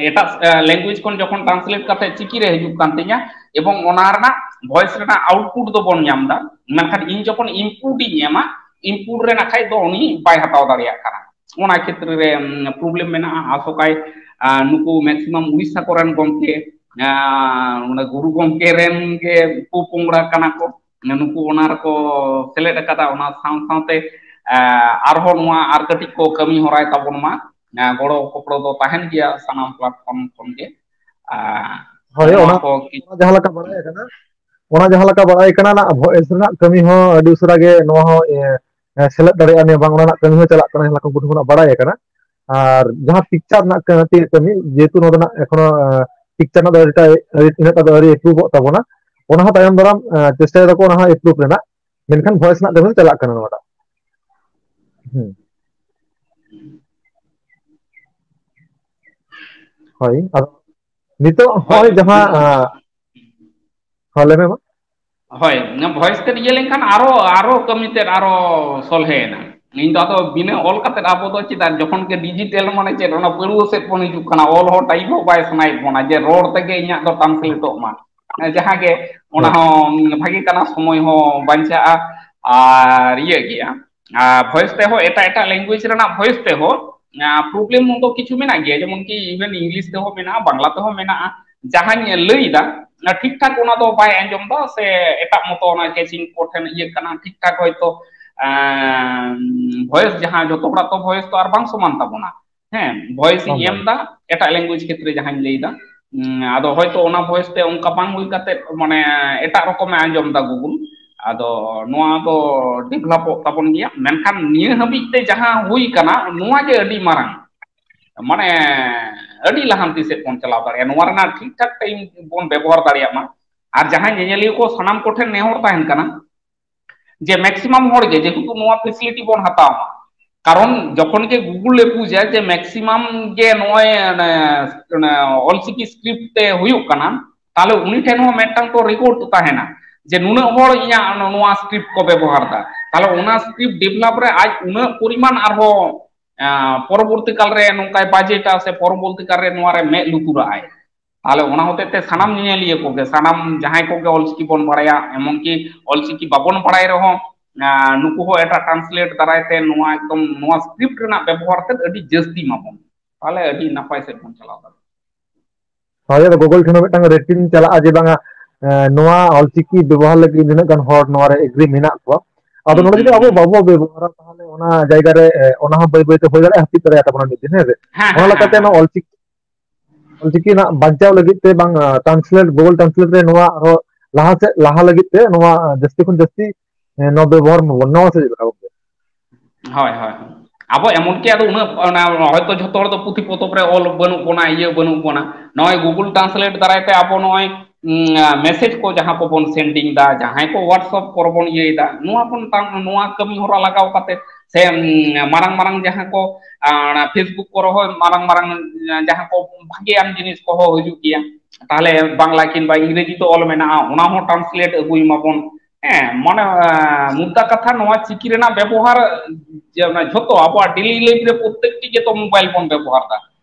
ᱮᱴᱟᱜ language ᱠᱷᱚᱱ ᱡᱚᱠᱷᱚᱱ translate ᱠᱟᱛᱮ ᱪᱤᱠᱤ ᱨᱮ ᱦᱤᱡᱩᱜ ᱠᱟᱱ ᱛᱤᱧᱟ ᱮᱵᱚᱝ ᱚᱱᱟ ᱨᱮᱱᱟᱜ voice ᱨᱮᱱᱟᱜ output ᱫᱚᱵᱚᱱ ᱧᱟᱢ ᱮᱫᱟ᱾ ᱢᱮᱱᱠᱷᱟᱱ ᱤᱧ ᱡᱚᱠᱷᱚᱱ input ᱤᱧ ᱮᱢᱟ, input ᱨᱮ ᱱᱟᱜ ᱠᱷᱟᱡ ᱫᱚ ᱩᱱᱤ ᱵᱟᱭ ᱦᱟᱛᱟᱣ ᱫᱟᱲᱮᱭᱟᱜ ᱠᱟᱱᱟ᱾ ᱚᱱᱟ ᱠᱷᱮᱛᱨᱮ ᱨᱮ problem ᱢᱮᱱᱟᱜᱼᱟ᱾ ᱟᱥᱚᱠᱟᱭ ᱱᱩᱠᱩ maximum ᱩᱲᱤᱥᱥᱟ ᱠᱚᱨᱮᱱ ᱜᱚᱢᱠᱮ, ᱚᱱᱟ ᱜᱩᱨᱩ ᱜᱚᱢᱠᱮ ᱨᱮᱱ ᱜᱮ ᱯᱚᱯᱚᱝᱲᱟ ᱠᱟᱱᱟ ᱠᱚ, ᱱᱩᱠᱩ ᱚᱱᱟ ᱨᱮᱠᱚ ᱥᱮᱞᱮᱫ ᱟᱠᱟᱫᱟ᱾ ᱚᱱᱟ ᱥᱟᱶ ᱥᱟᱶᱛᱮ ᱟᱨᱦᱚᱸ ᱱᱚᱣᱟ ᱟᱨ ᱠᱟᱹᱴᱤᱡ ᱠᱚ ᱠᱟᱹᱢᱤ ᱦᱚᱨᱟᱭ ᱛᱟᱵᱚᱱ ᱢᱟ᱾ ᱜᱚᱲᱚ ᱜᱚᱯᱚᱲᱚ ᱫᱚ ᱛᱟᱦᱮᱱ ᱜᱮᱭᱟ ᱥᱟᱱᱟᱢ platform ᱠᱷᱚᱱ ᱜᱮ᱾ ᱦᱳᱭ, ᱚᱱᱟ ᱡᱟᱦᱟᱸ ᱞᱮᱠᱟ ᱵᱟᱲᱟᱭ ᱠᱟᱱᱟ, ᱚᱱᱟ ᱡᱟᱦᱟᱸ ᱞᱮᱠᱟ ᱵᱟᱲᱟᱭ ᱠᱟᱱᱟ, ᱱᱟᱜ voice ᱨᱮᱱᱟᱜ ᱠᱟᱹᱢᱤ ᱦᱚᱸ ᱟᱹᱰᱤ ᱩᱥᱟᱹᱨᱟ ᱜᱮ ᱱᱚᱣᱟ ᱦᱚᱸ ᱮ, ᱥᱮᱞᱮᱫ ᱫᱟᱲᱮᱭᱟᱜᱼᱟ ᱱᱤᱭᱟᱹ ᱵᱟᱝ, ᱚᱱᱟ ᱨᱮᱱᱟᱜ ᱠᱟᱹᱢᱤ ᱦᱚᱸ ᱪᱟᱞᱟᱜ ᱠᱟᱱᱟ, ᱡᱟᱦᱟᱸ ᱞᱮᱠᱟ ᱩᱱᱠᱩ ᱴᱷᱮᱱ ᱠᱷᱚᱱᱟᱜ ᱵᱟᱲᱟᱭ ᱟᱠᱟᱱᱟ᱾ ᱟᱨ ᱡᱟᱦᱟᱸ ᱯᱤᱠᱪᱟᱨ ᱨᱮᱱᱟᱜ ᱠᱟᱹ-, ᱪᱮᱫ ᱠᱟᱹᱢᱤ, ᱡᱮᱦᱮᱛᱩ ᱱᱚᱣᱟ ᱫᱚ ᱱᱟᱜ ᱮᱠᱷᱚᱱᱳ, ᱮ, ᱯᱤᱠᱪᱟᱨ ᱨᱮᱱᱟᱜ ᱫᱚ ᱟᱹᱣᱨᱤ, ᱤᱱᱟᱹᱜ ᱴᱟ ᱫᱚ ᱟᱹᱣᱨᱤ ᱮᱯᱨᱩᱵᱷᱚᱜ ᱛᱟᱵᱚᱱᱟ, ᱚᱱᱟ ᱦᱚᱸ ᱛᱟᱭᱚᱢ ᱫᱟᱨᱟᱢ, ᱮ, ᱪᱮᱥᱴᱟᱭ ᱫᱟᱠᱚ ᱚᱱᱟ ᱦᱚᱸ ᱮᱯᱨᱩᱵᱷ ᱨᱮᱱᱟᱜ, ᱢᱮᱱᱠᱷᱟᱱ ᱵᱷᱚᱭᱮᱥ ᱨᱮᱱᱟᱜ ᱠᱟᱹᱢᱤ ᱫᱚ ᱪᱟᱞᱟᱜ ᱠᱟᱱᱟ ᱱᱚᱣᱟᱴᱟᱜ᱾ ᱦᱩᱸ᱾ ᱦᱳᱭ, ᱟᱫᱚ ᱱᱤᱛᱚᱜ ᱦᱳᱭ᱾ ᱦᱚᱸᱜᱼᱚᱭ ᱡᱟᱦᱟᱸ, ᱟ, ᱦᱚᱸ, ᱞᱟᱹᱭ ᱢᱮ ᱢᱟ᱾ ᱦᱳᱭ, ᱚᱱᱟ ᱵᱷᱚᱭᱮᱥ ᱛᱮᱫ ᱤᱭᱟᱹ ᱞᱮᱱᱠᱷᱟᱱ ᱟᱨᱚ, ᱟᱨᱚ ᱠᱟᱹᱢᱤ ᱛᱮᱫ ᱟᱨᱚ ᱥᱚᱞᱦᱮᱭᱮᱱᱟ᱾ ᱤᱧ ᱫᱚ ᱟᱫᱚ ᱵᱤᱱᱟᱹ ᱚᱞ ᱠᱟᱛᱮᱫ ᱟᱵᱚ ᱫᱚ ᱪᱮᱫᱟᱜ, ᱡᱚᱠᱷᱚᱱ ᱜᱮ ᱰᱤᱡᱤᱴᱮᱞ ᱢᱟᱱᱮ ᱪᱮᱫ, ᱚᱱᱟ ᱯᱟᱹᱲᱣᱟᱹ ᱥᱮᱫ ᱵᱚᱱ ᱦᱤᱡᱩᱜ ᱠᱟᱱᱟ, ᱚᱞ ᱦᱚᱸ ᱴᱟᱭᱤᱯ ᱦᱚᱸ ᱵᱟᱭ ᱥᱟᱱᱟᱭᱮᱫ ᱵᱚᱱᱟ ᱡᱮ ᱨᱚᱲ ᱛᱮᱜᱮ ᱤᱧᱟᱹᱜ ᱫᱚ ᱴᱨᱟᱱᱥᱞᱮᱴᱚᱜ ᱢᱟ᱾ ᱡᱟᱦᱟᱸ ᱜᱮ, ᱚᱱᱟ ᱦᱳᱭ᱾ ᱦᱚᱸ ᱵᱷᱟᱜᱮ ᱠᱟᱱᱟ, ᱥᱚᱢᱚᱭ ᱦᱚᱸ ᱵᱟᱧᱪᱟᱜᱼᱟ᱾ ᱟᱨ ᱤᱭᱟᱹ ᱜᱮᱭᱟ, ᱟᱨ ᱵᱷᱚᱭᱮᱥ ᱛᱮᱦᱚᱸ, ᱮᱴᱟᱜ ᱮᱴᱟᱜ ᱞᱮᱝᱜᱩᱭᱮᱡᱽ ᱨᱮᱱᱟᱜ ᱵᱷᱚᱭᱮᱥ ᱛᱮᱦᱚᱸ, ᱟᱨ, ᱯᱨᱚᱵᱞᱮᱢ ᱫᱚ ᱠᱤᱪᱷᱩ ᱢᱮᱱᱟᱜ ᱜᱮᱭᱟ, ᱡᱮᱢᱚᱱ ᱠᱤ even ᱤᱝᱞᱤᱥ ᱛᱮᱦᱚᱸ ᱢᱮᱱᱟᱜᱼᱟ, ᱵᱟᱝᱞᱟ ᱛᱮᱦᱚᱸ ᱢᱮᱱᱟᱜᱼᱟ᱾ ᱡᱟᱦᱟᱸᱧ ᱞᱟᱹᱭ ᱮᱫᱟ, ᱚᱱᱟ ᱴᱷᱤᱠ ᱴᱷᱟᱠ ᱚᱱᱟ ᱫᱚ ᱵᱟᱭ ᱟᱸᱡᱚᱢ ᱮᱫᱟ, ᱥᱮ ᱮᱴᱟᱜ ᱢᱚᱛᱚ ᱚᱱᱟ ᱠᱮᱪᱤᱝ ᱠᱚ ᱴᱷᱮᱱ ᱤᱭᱟᱹᱜ ᱠᱟᱱᱟ, ᱴᱷᱤᱠ ᱴᱷᱟᱠ ᱦᱚᱭᱛᱳ, ᱟᱸ, ᱵᱷᱚᱭᱮᱥ ᱡᱟᱦᱟᱸ, ᱡᱚᱛᱚ ᱦᱚᱲᱟᱜ ᱛᱚ ᱵᱷᱚᱭᱮᱥ ᱛᱚ ᱟᱨ ᱵᱟᱝ ᱥᱚᱢᱟᱱ ᱛᱟᱵᱚᱱᱟ᱾ ᱦᱮᱸ, ᱵᱷᱚᱭᱮᱥ ᱤᱧ ᱵᱟᱝ, ᱮᱢ ᱵᱟᱝ᱾ ᱮᱫᱟ, ᱮᱴᱟᱜ ᱞᱮᱝᱜᱩᱭᱮᱡᱽ ᱠᱷᱮᱛᱨᱮ ᱡᱟᱦᱟᱸᱧ ᱞᱟᱹᱭ ᱮᱫᱟ, ᱩᱸ, ᱟᱫᱚ ᱦᱚᱭᱛᱳ ᱚᱱᱟ ᱵᱷᱚᱭᱮᱥ ᱛᱮ ᱚᱱᱠᱟ ᱵᱟᱝ ᱦᱩᱭ ᱠᱟᱛᱮ, ᱢᱟᱱᱮ, ᱮᱴᱟᱜ ᱨᱚᱠᱚᱢᱮ ᱟᱸᱡᱚᱢ ᱮᱫᱟ ᱜᱩᱜᱩᱞ᱾ ᱟᱫᱚ ᱱᱚᱣᱟ ᱫᱚ ᱰᱮᱵᱷᱞᱚᱯᱚᱜ ᱛᱟᱵᱚᱱ ᱜᱮᱭᱟ, ᱢᱮᱱᱠᱷᱟᱱ ᱱᱤᱭᱟᱹ ᱦᱟᱹᱵᱤᱡ ᱛᱮ ᱡᱟᱦᱟᱸ ᱦᱩᱭ ᱠᱟᱱᱟ, ᱱᱚᱣᱟ ᱜᱮ ᱟᱹᱰᱤ ᱢᱟᱨᱟᱝ, ᱢᱟᱱᱮ, ᱟᱹᱰᱤ ᱞᱟᱦᱟᱱᱛᱤ ᱥᱮᱫ ᱵᱚᱱ ᱪᱟᱞᱟᱣ ᱫᱟᱲᱮᱭᱟᱜᱼᱟ, ᱱᱚᱣᱟ ᱨᱮᱱᱟᱜ ᱴᱷᱤᱠ ᱴᱷᱟᱠ ᱴᱟᱭᱤᱢ ᱵᱚᱱ ᱵᱮᱵᱚᱦᱟᱨ ᱫᱟᱲᱮᱭᱟᱜ ᱢᱟ᱾ ᱟᱨ ᱡᱟᱦᱟᱸᱭ ᱧᱮᱧᱮᱞᱤᱭᱟᱹ ᱠᱚ ᱥᱟᱱᱟᱢ ᱠᱚᱴᱷᱮᱱ ᱱᱮᱦᱚᱨ ᱛᱟᱦᱮᱱ ᱠᱟᱱᱟ, ᱡᱮ ᱢᱮᱠᱥᱤᱢᱟᱢ ᱦᱚᱲ ᱜᱮ ᱡᱮᱦᱮᱛᱩ ᱱᱚᱣᱟ ᱯᱷᱮᱥᱤᱞᱤᱴᱤ ᱵᱚᱱ ᱦᱟᱛᱟᱣ ᱢᱟ, ᱠᱟᱨᱚᱱ ᱡᱚᱠᱷᱚᱱ ᱜᱮ ᱜᱩᱜᱩᱞ ᱮ ᱵᱩᱡᱟ ᱡᱮ ᱢᱮᱠᱥᱤᱢᱟᱢ ᱜᱮ ᱱᱚᱜᱼᱚᱭ ᱚᱱᱮ, ᱚᱱᱮ ᱚᱞᱪᱤᱠᱤ ᱥᱠᱨᱤᱯᱴ ᱛᱮ ᱦᱩᱭᱩᱜ ᱠᱟᱱᱟ, ᱛᱟᱦᱞᱮ ᱩᱱᱤ ᱴᱷᱮᱱ ᱦᱚᱸ ᱢᱤᱫᱴᱟᱝ ᱛᱚ ᱨᱮᱠᱚᱨᱰ ᱛᱟᱦᱮᱱᱟ ᱡᱮ ᱱᱩᱱᱟᱹᱜ ᱦᱚᱲ ᱤᱧᱟᱹᱜ ᱱᱚᱣᱟ ᱥᱠᱨᱤᱯᱴ ᱠᱚ ᱵᱮᱵᱚᱦᱟᱨ ᱮᱫᱟ, ᱛᱟᱦᱞᱮ ᱚᱱᱟ ᱥᱠᱨᱤᱯᱴ ᱰᱮᱵᱷᱞᱚᱯ ᱨᱮ ᱟᱡ ᱩᱱᱟᱹᱜ ᱯᱚᱨᱤᱢᱟᱱ ᱟᱨᱦᱚᱸ, ᱟᱸ, ᱯᱚᱨᱚᱵᱚᱨᱛᱤ ᱠᱟᱞ ᱨᱮ ᱱᱚᱝᱠᱟᱭ ᱵᱟᱡᱮᱴᱟ ᱥᱮ ᱯᱚᱨᱚᱵᱚᱨᱛᱤ ᱠᱟᱞ ᱨᱮ ᱱᱚᱣᱟ ᱨᱮ ᱢᱮᱫ ᱞᱩᱛᱩᱨᱟᱜ ᱟᱭ᱾ ᱛᱟᱦᱞᱮ ᱚᱱᱟ ᱦᱚᱛᱮᱡ ᱛᱮ ᱥᱟᱱᱟᱢ ᱧᱮᱧᱮᱞᱤᱭᱟᱹ ᱠᱚᱜᱮ, ᱥᱟᱱᱟᱢ ᱡᱟᱦᱟᱸᱭ ᱠᱚᱜᱮ ᱚᱞᱪᱤᱠᱤ ᱵᱚᱱ ᱵᱟᱲᱟᱭᱟ, ᱮᱢᱚᱱ ᱠᱤ ᱚᱞᱪᱤᱠᱤ ᱵᱟᱵᱚᱱ ᱵᱟᱲᱟᱭ ᱨᱮᱦᱚᱸ, ᱟᱸ, ᱱᱩᱠᱩ ᱦᱚᱸ ᱮᱴᱟᱜ ᱴᱨᱟᱱᱥᱞᱮᱴ ᱫᱟᱨᱟᱭ ᱛᱮ ᱱᱚᱣᱟ ᱮᱠᱫᱚᱢ ᱱᱚᱣᱟ ᱥᱠᱨᱤᱯᱴ ᱨᱮᱱᱟᱜ ᱵᱮᱵᱚᱦᱟᱨ ᱛᱮᱫ ᱟᱹᱰᱤ ᱡᱟᱹᱥᱛᱤ ᱢᱟᱵᱚᱱ, ᱛᱟᱦᱞᱮ ᱟᱹᱰᱤ ᱱᱟᱯᱟᱭ ᱥᱮᱫ ᱵᱚᱱ ᱪᱟᱞᱟᱣ ᱫᱟᱲᱮᱭᱟᱜᱼᱟ᱾ ᱦᱳᱭ, ᱟᱫᱚ ᱜᱩᱜᱩᱞ ᱴᱷᱮᱱ ᱦᱚᱸ ᱢᱤᱫᱴᱟᱝ ᱨᱮᱴᱤᱝ ᱪᱟᱞᱟᱜᱼᱟ ᱡᱮ ᱵᱟᱝᱟ, ᱮ, ᱱᱚᱣᱟ ᱚᱞᱪᱤᱠᱤ ᱵᱮᱵᱚᱦᱟᱨ ᱞᱟᱹᱜᱤᱫ ᱱᱤᱱᱟᱹᱜ ᱜᱟᱱ ᱦᱚᱲ ᱱᱚᱣᱟ ᱨᱮ ᱮᱜᱽᱨᱤ ᱢᱮᱱᱟᱜ ᱠᱚᱣᱟ᱾ ᱟᱫᱚ ᱦᱩᱸ, ᱱᱚᱰᱮ ᱦᱩᱸ, ᱡᱩᱫᱤ ᱟᱵᱚ ᱦᱩᱸ᱾ ᱵᱟᱵᱚ ᱵᱮᱵᱚᱦᱟᱨᱟ, ᱛᱟᱦᱞᱮ ᱚᱱᱟ ᱡᱟᱭᱜᱟ ᱨᱮ, ᱮ, ᱚᱱᱟ ᱦᱚᱸ ᱵᱟᱹᱭ ᱵᱟᱹᱭ ᱛᱮ ᱦᱩᱭ ᱫᱟᱲᱮᱭᱟᱜᱼᱟ, ᱦᱟᱹᱯᱤᱫ ᱫᱟᱲᱮᱭᱟᱜᱼᱟ ᱛᱟᱵᱚᱱᱟ ᱢᱤᱫ ᱫᱤᱱ, ᱦᱮᱸ ᱥᱮ? ᱦᱮᱸ, ᱚᱱᱟ ᱦᱮᱸ, ᱞᱮᱠᱟᱛᱮ ᱦᱮᱸ, ᱱᱚᱣᱟ ᱦᱮᱸ᱾ ᱚᱞᱪᱤᱠᱤ, ᱚᱞᱪᱤᱠᱤ ᱨᱮᱱᱟᱜ ᱵᱟᱧᱪᱟᱣ ᱞᱟᱹᱜᱤᱫ ᱛᱮ ᱵᱟᱝ, ᱟ, ᱴᱨᱟᱱᱥᱞᱮᱴ, ᱜᱩᱜᱩᱞ ᱴᱨᱟᱱᱥᱞᱮᱴ ᱨᱮ ᱱᱚᱣᱟ ᱟᱨᱦᱚᱸ ᱞᱟᱦᱟ ᱥᱮᱫ ᱞᱟᱦᱟ ᱞᱟᱹᱜᱤᱫ ᱛᱮ ᱱᱚᱣᱟ, ᱟ, ᱡᱟᱹᱥᱛᱤ ᱠᱷᱚᱱ ᱡᱟᱹᱥᱛᱤ, ᱮ, ᱱᱚᱣᱟ ᱵᱮᱵᱚᱦᱟᱨ ᱢᱟᱵᱚᱱ, ᱱᱚᱣᱟ ᱥᱮ ᱪᱮᱫ ᱞᱮᱠᱟ ᱜᱚᱝᱠᱮ? ᱦᱳᱭ, ᱦᱳᱭ᱾ ᱟᱵᱚ ᱮᱢᱚᱱ ᱠᱤ ᱟᱫᱚ ᱩᱱᱟᱹᱜ, ᱚᱱᱟ, ᱦᱚᱭᱛᱚ ᱡᱷᱚᱛᱚ ᱦᱚᱲ ᱫᱚ ᱯᱩᱛᱷᱤ ᱯᱚᱛᱚᱵ ᱨᱮ ᱚᱞ ᱵᱟᱹᱱᱩᱜ ᱵᱚᱱᱟ, ᱤᱭᱟᱹ ᱵᱟᱹᱱᱩᱜ ᱵᱚᱱᱟ᱾ ᱱᱚᱜᱼᱚᱭ Google Translate ᱫᱟᱨᱟᱭ ᱛᱮ ᱟᱵᱚ ᱱᱚᱜᱼᱚᱭ, ᱩᱸ, ᱟ, message ᱠᱚ ᱡᱟᱦᱟᱸ ᱠᱚᱵᱚᱱ sending ᱫᱟ, ᱡᱟᱦᱟᱸᱭ ᱠᱚ WhatsApp ᱠᱚᱨᱮ ᱵᱚᱱ ᱤᱭᱟᱹᱭᱮᱫᱟ, ᱱᱚᱣᱟ ᱠᱚ ᱱᱮᱛᱟᱨ, ᱱᱚᱣᱟ ᱠᱟᱹᱢᱤ ᱦᱚᱨᱟ ᱞᱟᱜᱟᱣ ᱠᱟᱛᱮ ᱥᱮ, ᱩᱸ, ᱢᱟᱨᱟᱝ ᱢᱟᱨᱟᱝ ᱡᱟᱦᱟᱸ ᱠᱚ, ᱟ, ᱚᱱᱟ Facebook ᱠᱚᱨᱮ ᱦᱚᱸ ᱢᱟᱨᱟᱝ ᱢᱟᱨᱟᱝ ᱡᱟᱦᱟᱸ ᱠᱚ ᱵᱷᱟᱜᱮᱭᱟᱱ ᱡᱤᱱᱤᱥ ᱠᱚᱦᱚᱸ ᱦᱤᱡᱩᱜ ᱜᱮᱭᱟ᱾ ᱛᱟᱦᱚᱞᱮ ᱵᱟᱝᱞᱟ ᱠᱤᱝᱵᱟ ᱤᱝᱨᱮᱡᱤ ᱛᱮ ᱚᱞ ᱢᱮᱱᱟᱜᱼᱟ, ᱚᱱᱟ ᱦᱚᱸ translate ᱟᱹᱜᱩᱭ ᱢᱟᱵᱚᱱ᱾ ᱦᱮᱸ, ᱢᱟᱱᱮ, ᱟ, ᱢᱩᱫᱽᱫᱟ ᱠᱟᱛᱷᱟ, ᱱᱚᱣᱟ ᱪᱤᱠᱤ ᱨᱮᱱᱟᱜ ᱵᱮᱵᱚᱦᱟᱨ, ᱡᱮ ᱚᱱᱟ ᱡᱷᱚᱛᱚ ᱟᱵᱚᱣᱟᱜ daily life ᱨᱮ ᱯᱨᱚᱛᱮᱠᱴᱤ ᱜᱮᱛᱚ mobile ᱵᱚᱱ ᱵᱮᱵᱚᱦᱟᱨ ᱫᱟ᱾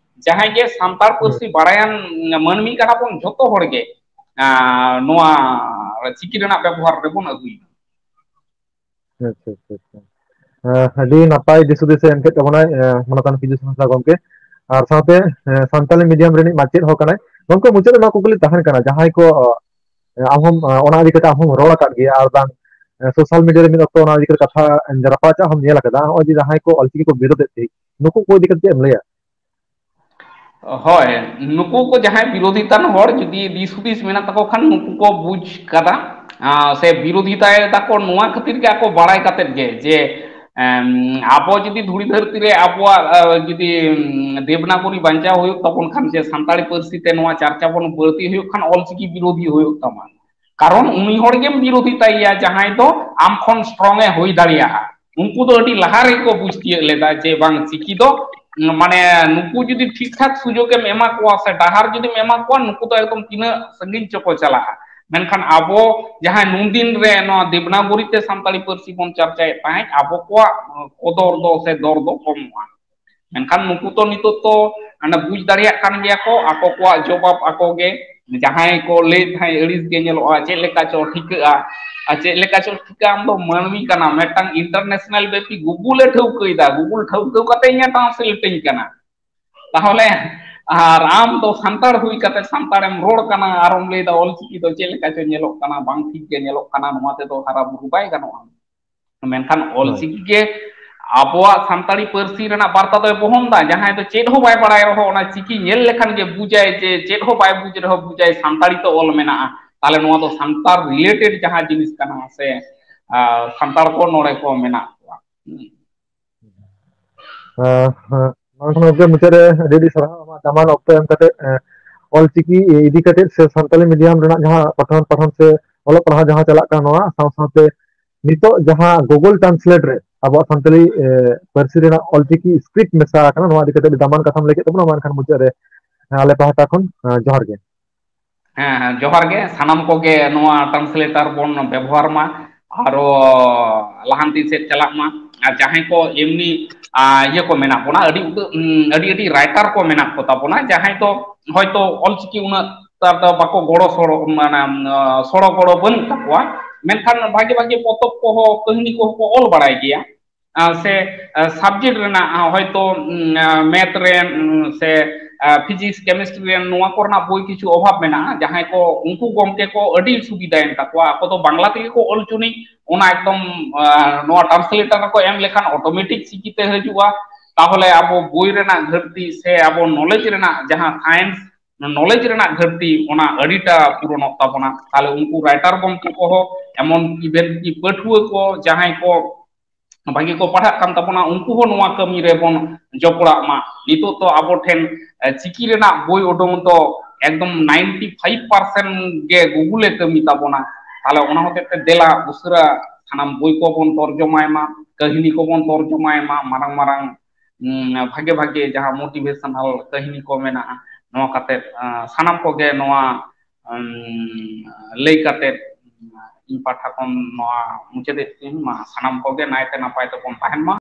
ᱡᱟᱦᱟᱸᱭ ᱜᱮ ᱥᱟᱱᱛᱟᱲ ᱦᱳᱭ᱾ ᱯᱟᱹᱨᱥᱤ ᱵᱟᱲᱟᱭᱟᱱ ᱢᱟᱹᱱᱢᱤ ᱠᱟᱱᱟ ᱵᱚᱱ ᱡᱷᱚᱛᱚ ᱦᱚᱲ ᱜᱮ, ᱟ, ᱱᱚᱣᱟ ᱪᱤᱠᱤ ᱨᱮᱱᱟᱜ ᱵᱮᱵᱚᱦᱟᱨ ᱨᱮᱵᱚᱱ ᱟᱹᱜᱩᱭ ᱢᱟ᱾ ᱟᱪᱪᱷᱟ, ᱟᱪᱪᱷᱟ, ᱟᱪᱪᱷᱟ᱾ ᱟ, ᱟᱹᱰᱤ ᱱᱟᱯᱟᱭ ᱫᱤᱥ ᱦᱩᱫᱤᱥ ᱮ ᱮᱢ ᱠᱮᱫ ᱛᱟᱵᱚᱱᱟᱭ, ᱟ, ᱢᱟᱱᱚᱛᱟᱱ ᱯᱤᱡᱩᱥ ᱦᱟᱸᱥᱫᱟ ᱜᱚᱢᱠᱮ᱾ ᱟᱨ ᱥᱟᱶᱛᱮ, ᱟ, ᱥᱟᱱᱛᱟᱞᱤ medium ᱨᱤᱱᱤᱡ ᱢᱟᱪᱮᱫ ᱦᱚᱸ ᱠᱟᱱᱟᱭ᱾ ᱜᱚᱢᱠᱮ, ᱢᱩᱪᱟᱹᱫ ᱨᱮ ᱱᱚᱣᱟ ᱠᱩᱠᱞᱤ ᱛᱟᱦᱮᱱ ᱠᱟᱱᱟ, ᱡᱟᱦᱟᱸᱭ ᱠᱚ, ᱟ, ᱟᱢ ᱦᱚᱸᱢ, ᱟ, ᱚᱱᱟ ᱤᱫᱤ ᱠᱟᱛᱮ ᱟᱢ ᱦᱚᱸᱢ ᱨᱚᱲ ᱟᱠᱟᱫ ᱜᱮᱭᱟ, ᱟᱨ ᱵᱟᱝ, ᱟ, social media ᱨᱮ ᱢᱤᱫ ᱚᱠᱛᱚ ᱚᱱᱟ ᱤᱫᱤ ᱠᱟᱛᱮ ᱠᱟᱛᱷᱟ, ᱟ, ᱨᱟᱯᱟᱪᱟᱜ ᱦᱚᱸᱢ ᱧᱮᱞ ᱟᱠᱟᱫᱟ, ᱱᱚᱜᱼᱚᱭ ᱡᱮ ᱡᱟᱦᱟᱸᱭ ᱠᱚ ᱚᱞᱪᱤᱠᱤ ᱠᱚ ᱵᱤᱨᱳᱫᱮᱫ ᱛᱟᱦᱮᱸᱫ, ᱱᱩᱠᱩ ᱠᱚ ᱤᱫᱤ ᱠᱟᱛᱮ ᱪᱮᱫ ᱮᱢ ᱞᱟᱹᱭᱟ? ᱦᱳᱭ, ᱱᱩᱠᱩ ᱠᱚ ᱡᱟᱦᱟᱸᱭ ᱵᱤᱨᱳᱫᱷᱤ ᱛᱟᱱ ᱦᱚᱲ ᱡᱩᱫᱤ ᱫᱤᱥ ᱦᱩᱫᱤᱥ ᱢᱮᱱᱟᱜ ᱛᱟᱠᱚ ᱠᱷᱟᱱ ᱱᱩᱠᱩ ᱠᱚ ᱵᱩᱡᱽ ᱠᱟᱫᱟ, ᱟ, ᱥᱮ ᱵᱤᱨᱳᱫᱷᱤᱛᱟᱭ ᱫᱟᱠᱚ ᱱᱚᱣᱟ ᱠᱷᱟᱹᱛᱤᱨ ᱜᱮ ᱟᱠᱚ ᱵᱟᱲᱟᱭ ᱠᱟᱛᱮᱫ ᱜᱮ ᱡᱮ, ᱮᱢ, ᱟᱵᱚ ᱡᱩᱫᱤ ᱫᱷᱩᱲᱤ ᱫᱷᱟᱹᱨᱛᱤ ᱨᱮ ᱟᱵᱚᱣᱟᱜ, ᱟ, ᱡᱩᱫᱤ, ᱩᱢ, ᱫᱮᱵᱽᱱᱟᱜᱚᱨᱤ ᱵᱟᱧᱪᱟᱣ ᱦᱩᱭᱩᱜ ᱛᱟᱵᱚᱱ ᱠᱷᱟᱱ, ᱡᱮ ᱥᱟᱱᱛᱟᱲᱤ ᱯᱟᱹᱨᱥᱤ ᱛᱮ ᱱᱚᱣᱟ ᱪᱟᱨᱪᱟ ᱵᱚᱱ ᱵᱟᱹᱲᱛᱤ ᱦᱩᱭᱩᱜ ᱠᱷᱟᱱ ᱚᱞᱪᱤᱠᱤ ᱵᱤᱨᱳᱫᱷᱤ ᱦᱩᱭᱩᱜ ᱛᱟᱢᱟ᱾ ᱠᱟᱨᱚᱱ ᱩᱱᱤ ᱦᱚᱲ ᱜᱮᱢ ᱵᱤᱨᱳᱫᱷᱤᱛᱟᱭᱮᱭᱟ ᱡᱟᱦᱟᱸᱭ ᱫᱚ ᱟᱢ ᱠᱷᱚᱱ strong ᱮ ᱦᱩᱭ ᱫᱟᱲᱮᱭᱟᱜᱼᱟ᱾ ᱩᱱᱠᱩ ᱫᱚ ᱟᱹᱰᱤ ᱞᱟᱦᱟ ᱨᱮᱜᱮ ᱠᱚ ᱵᱩᱡᱽ ᱛᱤᱭᱟᱹᱜ ᱞᱮᱫᱟ ᱡᱮ ᱵᱟᱝ ᱪᱤᱠᱤ ᱫᱚ, ᱢᱟᱱᱮ ᱱᱩᱠᱩ ᱡᱩᱫᱤ ᱴᱷᱤᱠ ᱴᱷᱟᱠ ᱥᱩᱡᱳᱜᱽ ᱮᱢ ᱮᱢᱟ ᱠᱚᱣᱟ ᱥᱮ ᱰᱟᱦᱟᱨ ᱡᱩᱫᱤᱢ ᱮᱢᱟ ᱠᱚᱣᱟ, ᱱᱩᱠᱩ ᱫᱚ ᱮᱠᱫᱚᱢ ᱛᱤᱱᱟᱹᱜ ᱥᱟᱺᱜᱤᱧ ᱪᱚᱠᱚ ᱪᱟᱞᱟᱜᱼᱟ᱾ ᱢᱮᱱᱠᱷᱟᱱ ᱟᱵᱚ ᱡᱟᱦᱟᱸᱭ ᱱᱩᱱᱫᱤᱱ ᱨᱮ ᱱᱚᱣᱟ ᱫᱮᱵᱽᱱᱟᱜᱚᱨᱤ ᱛᱮ ᱥᱟᱱᱛᱟᱲᱤ ᱯᱟᱹᱨᱥᱤ ᱵᱚᱱ ᱪᱟᱨᱪᱟᱭᱮᱫ ᱛᱟᱦᱮᱸᱫ, ᱟᱵᱚ ᱠᱚᱣᱟᱜ ᱠᱚᱫᱚᱨ ᱫᱚ ᱥᱮ ᱫᱚᱨ ᱫᱚ ᱠᱚᱢᱚᱜᱼᱟ᱾ ᱢᱮᱱᱠᱷᱟᱱ ᱱᱩᱠᱩ ᱛᱚ ᱱᱤᱛᱚᱜ ᱛᱚ ᱚᱱᱟ ᱵᱩᱡᱽ ᱫᱟᱲᱮᱭᱟᱜ ᱠᱟᱱ ᱜᱮᱭᱟ ᱠᱚ, ᱟᱠᱚ ᱠᱚᱣᱟᱜ ᱡᱚᱵᱟᱵ ᱟᱠᱚ ᱜᱮ᱾ ᱡᱟᱦᱟᱸᱭ ᱠᱚ ᱞᱟᱹᱭᱮᱫ ᱛᱟᱦᱮᱸᱫ ᱟᱹᱲᱤᱥ ᱜᱮ ᱧᱮᱞᱚᱜᱼᱟ, ᱪᱮᱫ ᱞᱮᱠᱟ ᱪᱚ ᱴᱷᱤᱠᱟᱹᱜᱼᱟ, ᱟᱨ ᱪᱮᱫ ᱞᱮᱠᱟ ᱪᱚ ᱴᱷᱤᱠᱟᱹᱜᱼᱟ, ᱟᱢ ᱫᱚ ᱢᱟᱹᱱᱢᱤ ᱠᱟᱱᱟᱢ, ᱢᱤᱫᱴᱟᱝ international ᱵᱮᱯᱤ Google ᱮ ᱴᱷᱟᱹᱣᱠᱟᱹᱭᱮᱫᱟ, Google ᱴᱷᱟᱹᱣᱠᱟᱹ ᱠᱟᱛᱮ ᱤᱧᱮ translate ᱟᱹᱧ ᱠᱟᱱᱟ᱾ ᱛᱟᱦᱚᱞᱮ ᱟᱨ ᱟᱢ ᱫᱚ ᱥᱟᱱᱛᱟᱲ ᱦᱩᱭ ᱠᱟᱛᱮ ᱥᱟᱱᱛᱟᱲᱮᱢ ᱨᱚᱲ ᱠᱟᱱᱟ, ᱟᱨᱮᱢ ᱞᱟᱹᱭᱫᱟ ᱚᱞᱪᱤᱠᱤ ᱫᱚ ᱪᱮᱫ ᱞᱮᱠᱟ ᱪᱚ ᱧᱮᱞᱚᱜ ᱠᱟᱱᱟ, ᱵᱟᱝ ᱴᱷᱤᱠ ᱜᱮ ᱧᱮᱞᱚᱜ ᱠᱟᱱᱟ, ᱱᱚᱣᱟ ᱛᱮᱫᱚ ᱦᱟᱨᱟ ᱵᱩᱨᱩ ᱵᱟᱭ ᱜᱟᱱᱚᱜᱼᱟ᱾ ᱢᱮᱱᱠᱷᱟᱱ ᱦᱳᱭ᱾ ᱚᱞᱪᱤᱠᱤ ᱜᱮ ᱟᱵᱚᱣᱟᱜ ᱥᱟᱱᱛᱟᱲᱤ ᱯᱟᱹᱨᱥᱤ ᱨᱮᱱᱟᱜ ᱵᱟᱨᱛᱟ ᱫᱚᱭ ᱵᱚᱦᱚᱱ ᱫᱟ᱾ ᱡᱟᱦᱟᱸᱭ ᱫᱚ ᱪᱮᱫ ᱦᱚᱸ ᱵᱟᱭ ᱵᱟᱲᱟᱭ ᱨᱮᱦᱚᱸ ᱚᱱᱟ ᱪᱤᱠᱤ ᱧᱮᱞ ᱞᱮᱠᱷᱟᱱ ᱜᱮ ᱵᱩᱡᱟᱭ ᱡᱮ ᱪᱮᱫ ᱦᱚᱸ ᱵᱟᱭ ᱵᱩᱡᱽ ᱨᱮᱦᱚᱸ ᱵᱩᱡᱟᱭ ᱥᱟᱱᱛᱟᱲᱤ ᱛᱮ ᱚᱞ ᱢᱮᱱᱟᱜᱼᱟ᱾ ᱛᱟᱦᱚᱞᱮ ᱱᱚᱣᱟ ᱫᱚ ᱥᱟᱱᱛᱟᱲ related ᱡᱟᱦᱟᱸ ᱡᱤᱱᱤᱥ ᱠᱟᱱᱟ ᱥᱮ, ᱟᱨ ᱥᱟᱱᱛᱟᱲ ᱠᱚ ᱱᱚᱰᱮ ᱠᱚ ᱢᱮᱱᱟᱜ ᱠᱚᱣᱟ᱾ ᱦᱩᱸ᱾ ᱟᱸ, ᱦᱮᱸ, ᱢᱟᱲᱟᱝ ᱠᱷᱚᱱ ᱜᱚᱢᱠᱮ ᱢᱩᱪᱟᱹᱫ ᱨᱮ ᱟᱹᱰᱤ ᱟᱹᱰᱤ ᱥᱟᱨᱦᱟᱣ ᱟᱢᱟᱜ ᱫᱟᱢᱟᱱ ᱚᱠᱛᱚ ᱮᱢ ᱠᱟᱛᱮ, ᱮᱸ, ᱚᱞᱪᱤᱠᱤ ᱤᱫᱤ ᱠᱟᱛᱮ ᱥᱮ ᱥᱟᱱᱛᱟᱞᱤ medium ᱨᱮᱱᱟᱜ ᱡᱟᱦᱟᱸ ᱯᱟᱴᱷᱟᱱ ᱯᱟᱴᱷᱟᱱ ᱥᱮ ᱚᱞᱚᱜ ᱯᱟᱲᱦᱟᱣ ᱡᱟᱦᱟᱸ ᱪᱟᱞᱟᱜ ᱠᱟᱱᱟ, ᱱᱚᱣᱟ ᱥᱟᱶ ᱥᱟᱶᱛᱮ ᱱᱤᱛᱚᱜ ᱡᱟᱦᱟᱸ Google Translate ᱨᱮ ᱟᱵᱚᱣᱟᱜ ᱥᱟᱱᱛᱟᱲᱤ, ᱮ, ᱯᱟᱹᱨᱥᱤ ᱨᱮᱱᱟᱜ ᱚᱞᱪᱤᱠᱤ script ᱢᱮᱥᱟ ᱟᱠᱟᱱᱟ, ᱱᱚᱣᱟ ᱤᱫᱤ ᱠᱟᱛᱮ ᱟᱹᱰᱤ ᱫᱟᱢᱟᱱ ᱠᱟᱛᱷᱟᱢ ᱞᱟᱹᱭ ᱠᱮᱫ ᱛᱟᱵᱚᱱᱟ᱾ ᱢᱟ ᱮᱱᱠᱷᱟᱱ ᱢᱩᱪᱟᱹᱫ ᱨᱮ, ᱮ, ᱟᱞᱮ ᱯᱟᱦᱴᱟ ᱠᱷᱚᱱ, ᱮ, ᱡᱚᱦᱟᱨ ᱜᱮ᱾ ᱦᱮᱸ, ᱦᱮᱸ, ᱡᱚᱦᱟᱨ ᱜᱮ᱾ ᱥᱟᱱᱟᱢ ᱠᱚᱜᱮ ᱱᱚᱣᱟ translator ᱵᱚᱱ ᱵᱮᱵᱚᱦᱟᱨ ᱢᱟ, ᱟᱨᱚ ᱞᱟᱦᱟᱱᱛᱤ ᱥᱮᱫ ᱪᱟᱞᱟᱜ ᱢᱟ᱾ ᱟᱨ ᱡᱟᱦᱟᱸᱭ ᱠᱚ ᱮᱢᱱᱤ, ᱟ, ᱤᱭᱟᱹ ᱠᱚ ᱢᱮᱱᱟᱜ ᱵᱚᱱᱟ, ᱟᱹᱰᱤ ᱩᱛᱟᱹᱨ, ᱩᱸ, ᱟᱹᱰᱤ, ᱟᱹᱰᱤ writer ᱠᱚ ᱢᱮᱱᱟᱜ ᱠᱚ ᱛᱟᱵᱚᱱᱟ, ᱡᱟᱦᱟᱸᱭ ᱫᱚ ᱦᱚᱭᱛᱚ ᱚᱞᱪᱤᱠᱤ ᱩᱱᱟᱹᱜ ᱱᱮᱛᱟᱨ ᱫᱚ ᱵᱟᱠᱚ ᱜᱚᱲᱚ ᱥᱚᱲᱚ, ᱢᱟᱱᱮ, ᱟᱸ, ᱥᱚᱲᱚ ᱜᱚᱲᱚ ᱵᱟᱹᱱᱩᱜ ᱛᱟᱠᱚᱣᱟ, ᱢᱮᱱᱠᱷᱟᱱ ᱵᱷᱟᱜᱮ ᱵᱷᱟᱜᱮ ᱯᱚᱛᱚᱵ ᱠᱚᱦᱚᱸ, ᱠᱟᱹᱦᱱᱤ ᱠᱚᱦᱚᱸ ᱠᱚ ᱚᱞ ᱵᱟᱲᱟᱭ ᱜᱮᱭᱟ᱾ ᱟᱸ, ᱥᱮ, ᱟᱸ, subject ᱨᱮᱱᱟᱜ, ᱟᱸ, ᱦᱚᱭᱛᱚ, ᱩᱸ, ᱟᱸ, math ᱨᱮᱱ, ᱩᱸ, ᱥᱮ, ᱟᱸ, physics, chemistry ᱨᱮᱱ ᱱᱚᱣᱟ ᱠᱚᱨᱮᱱᱟᱜ ᱵᱳᱭ ᱠᱤᱪᱷᱩ ᱚᱵᱷᱟᱵ ᱢᱮᱱᱟᱜᱼᱟ, ᱡᱟᱦᱟᱸᱭ ᱠᱚ, ᱩᱱᱠᱩ ᱜᱚᱢᱠᱮ ᱠᱚ ᱟᱹᱰᱤ ᱥᱩᱵᱤᱫᱷᱟᱭᱮᱱ ᱛᱟᱠᱚᱣᱟ, ᱟᱠᱚ ᱫᱚ ᱵᱟᱝᱞᱟ ᱛᱮᱜᱮ ᱠᱚ ᱚᱞ ᱦᱚᱪᱚᱱᱤᱡ, ᱚᱱᱟ ᱮᱠᱫᱚᱢ, ᱟᱸ, ᱱᱚᱣᱟ translator ᱨᱮᱠᱚ ᱮᱢ ᱞᱮᱠᱷᱟᱱ automatic ᱪᱤᱠᱤᱛᱮ ᱦᱤᱡᱩᱜᱼᱟ᱾ ᱛᱟᱦᱚᱞᱮ ᱟᱵᱚ ᱵᱳᱭ ᱨᱮᱱᱟᱜ ᱜᱷᱟᱹᱴᱛᱤ ᱥᱮ ᱟᱵᱚ knowledge ᱨᱮᱱᱟᱜ ᱡᱟᱦᱟᱸ science knowledge ᱨᱮᱱᱟᱜ ᱜᱷᱟᱹᱴᱛᱤ, ᱚᱱᱟ ᱟᱹᱰᱤᱴᱟ ᱯᱩᱨᱚᱱᱚᱜ ᱛᱟᱵᱚᱱᱟ᱾ ᱛᱟᱦᱞᱮ ᱩᱱᱠᱩ writer ᱜᱚᱢᱠᱮ ᱠᱚᱦᱚᱸ, ᱮᱢᱚᱱ even ᱠᱤ ᱯᱟᱹᱴᱷᱩᱣᱟᱹ ᱠᱚ ᱡᱟᱦᱟᱸᱭ ᱠᱚ ᱵᱷᱟᱜᱮ ᱠᱚ ᱯᱟᱲᱦᱟᱜ ᱠᱟᱱ ᱛᱟᱵᱚᱱᱟ, ᱩᱱᱠᱩ ᱦᱚᱸ ᱱᱚᱣᱟ ᱠᱟᱹᱢᱤ ᱨᱮᱵᱚᱱ ᱡᱚᱯᱲᱟᱜ ᱢᱟ᱾ ᱱᱤᱛᱚᱜ ᱫᱚ ᱟᱵᱚ ᱴᱷᱮᱱ, ᱮ, ᱪᱤᱠᱤ ᱨᱮᱱᱟᱜ ᱵᱳᱭ ᱩᱰᱩᱝ ᱫᱚ ᱮᱠᱫᱚᱢ ninety five percent ᱜᱮ Google ᱮ ᱠᱟᱹᱢᱤ ᱛᱟᱵᱚᱱᱟ᱾ ᱛᱟᱦᱞᱮ ᱚᱱᱟ ᱦᱚᱛᱮᱡ ᱛᱮ ᱫᱮᱞᱟ ᱩᱥᱟᱹᱨᱟ ᱥᱟᱱᱟᱢ ᱵᱳᱭ ᱠᱚᱵᱚᱱ ᱛᱚᱨᱡᱚᱢᱟᱭ ᱢᱟ, ᱠᱟᱹᱦᱱᱤ ᱠᱚᱵᱚᱱ ᱛᱚᱨᱡᱚᱢᱟᱭ ᱢᱟ, ᱢᱟᱨᱟᱝ ᱢᱟᱨᱟᱝ ᱩᱸ, ᱵᱷᱟᱜᱮ ᱵᱷᱟᱜᱮ ᱡᱟᱦᱟᱸ motivational ᱠᱟᱹᱦᱱᱤ ᱠᱚ ᱢᱮᱱᱟᱜᱼᱟ, ᱱᱚᱣᱟ ᱠᱟᱛᱮ, ᱟᱸ, ᱥᱟᱱᱟᱢ ᱠᱚᱜᱮ ᱱᱚᱣᱟ, ᱩᱸ, ᱞᱟᱹᱭ ᱠᱟᱛᱮ ᱤᱧ ᱯᱟᱦᱴᱟ ᱠᱷᱚᱱ ᱱᱚᱣᱟ ᱢᱩᱪᱟᱹᱫᱮᱫ ᱛᱤᱧ ᱢᱟ᱾ ᱥᱟᱱᱟᱢ ᱠᱚᱜᱮ ᱱᱟᱭᱛᱮ ᱱᱟᱯᱟᱭ ᱛᱮᱵᱚᱱ ᱛᱟᱦᱮᱱ ᱢᱟ᱾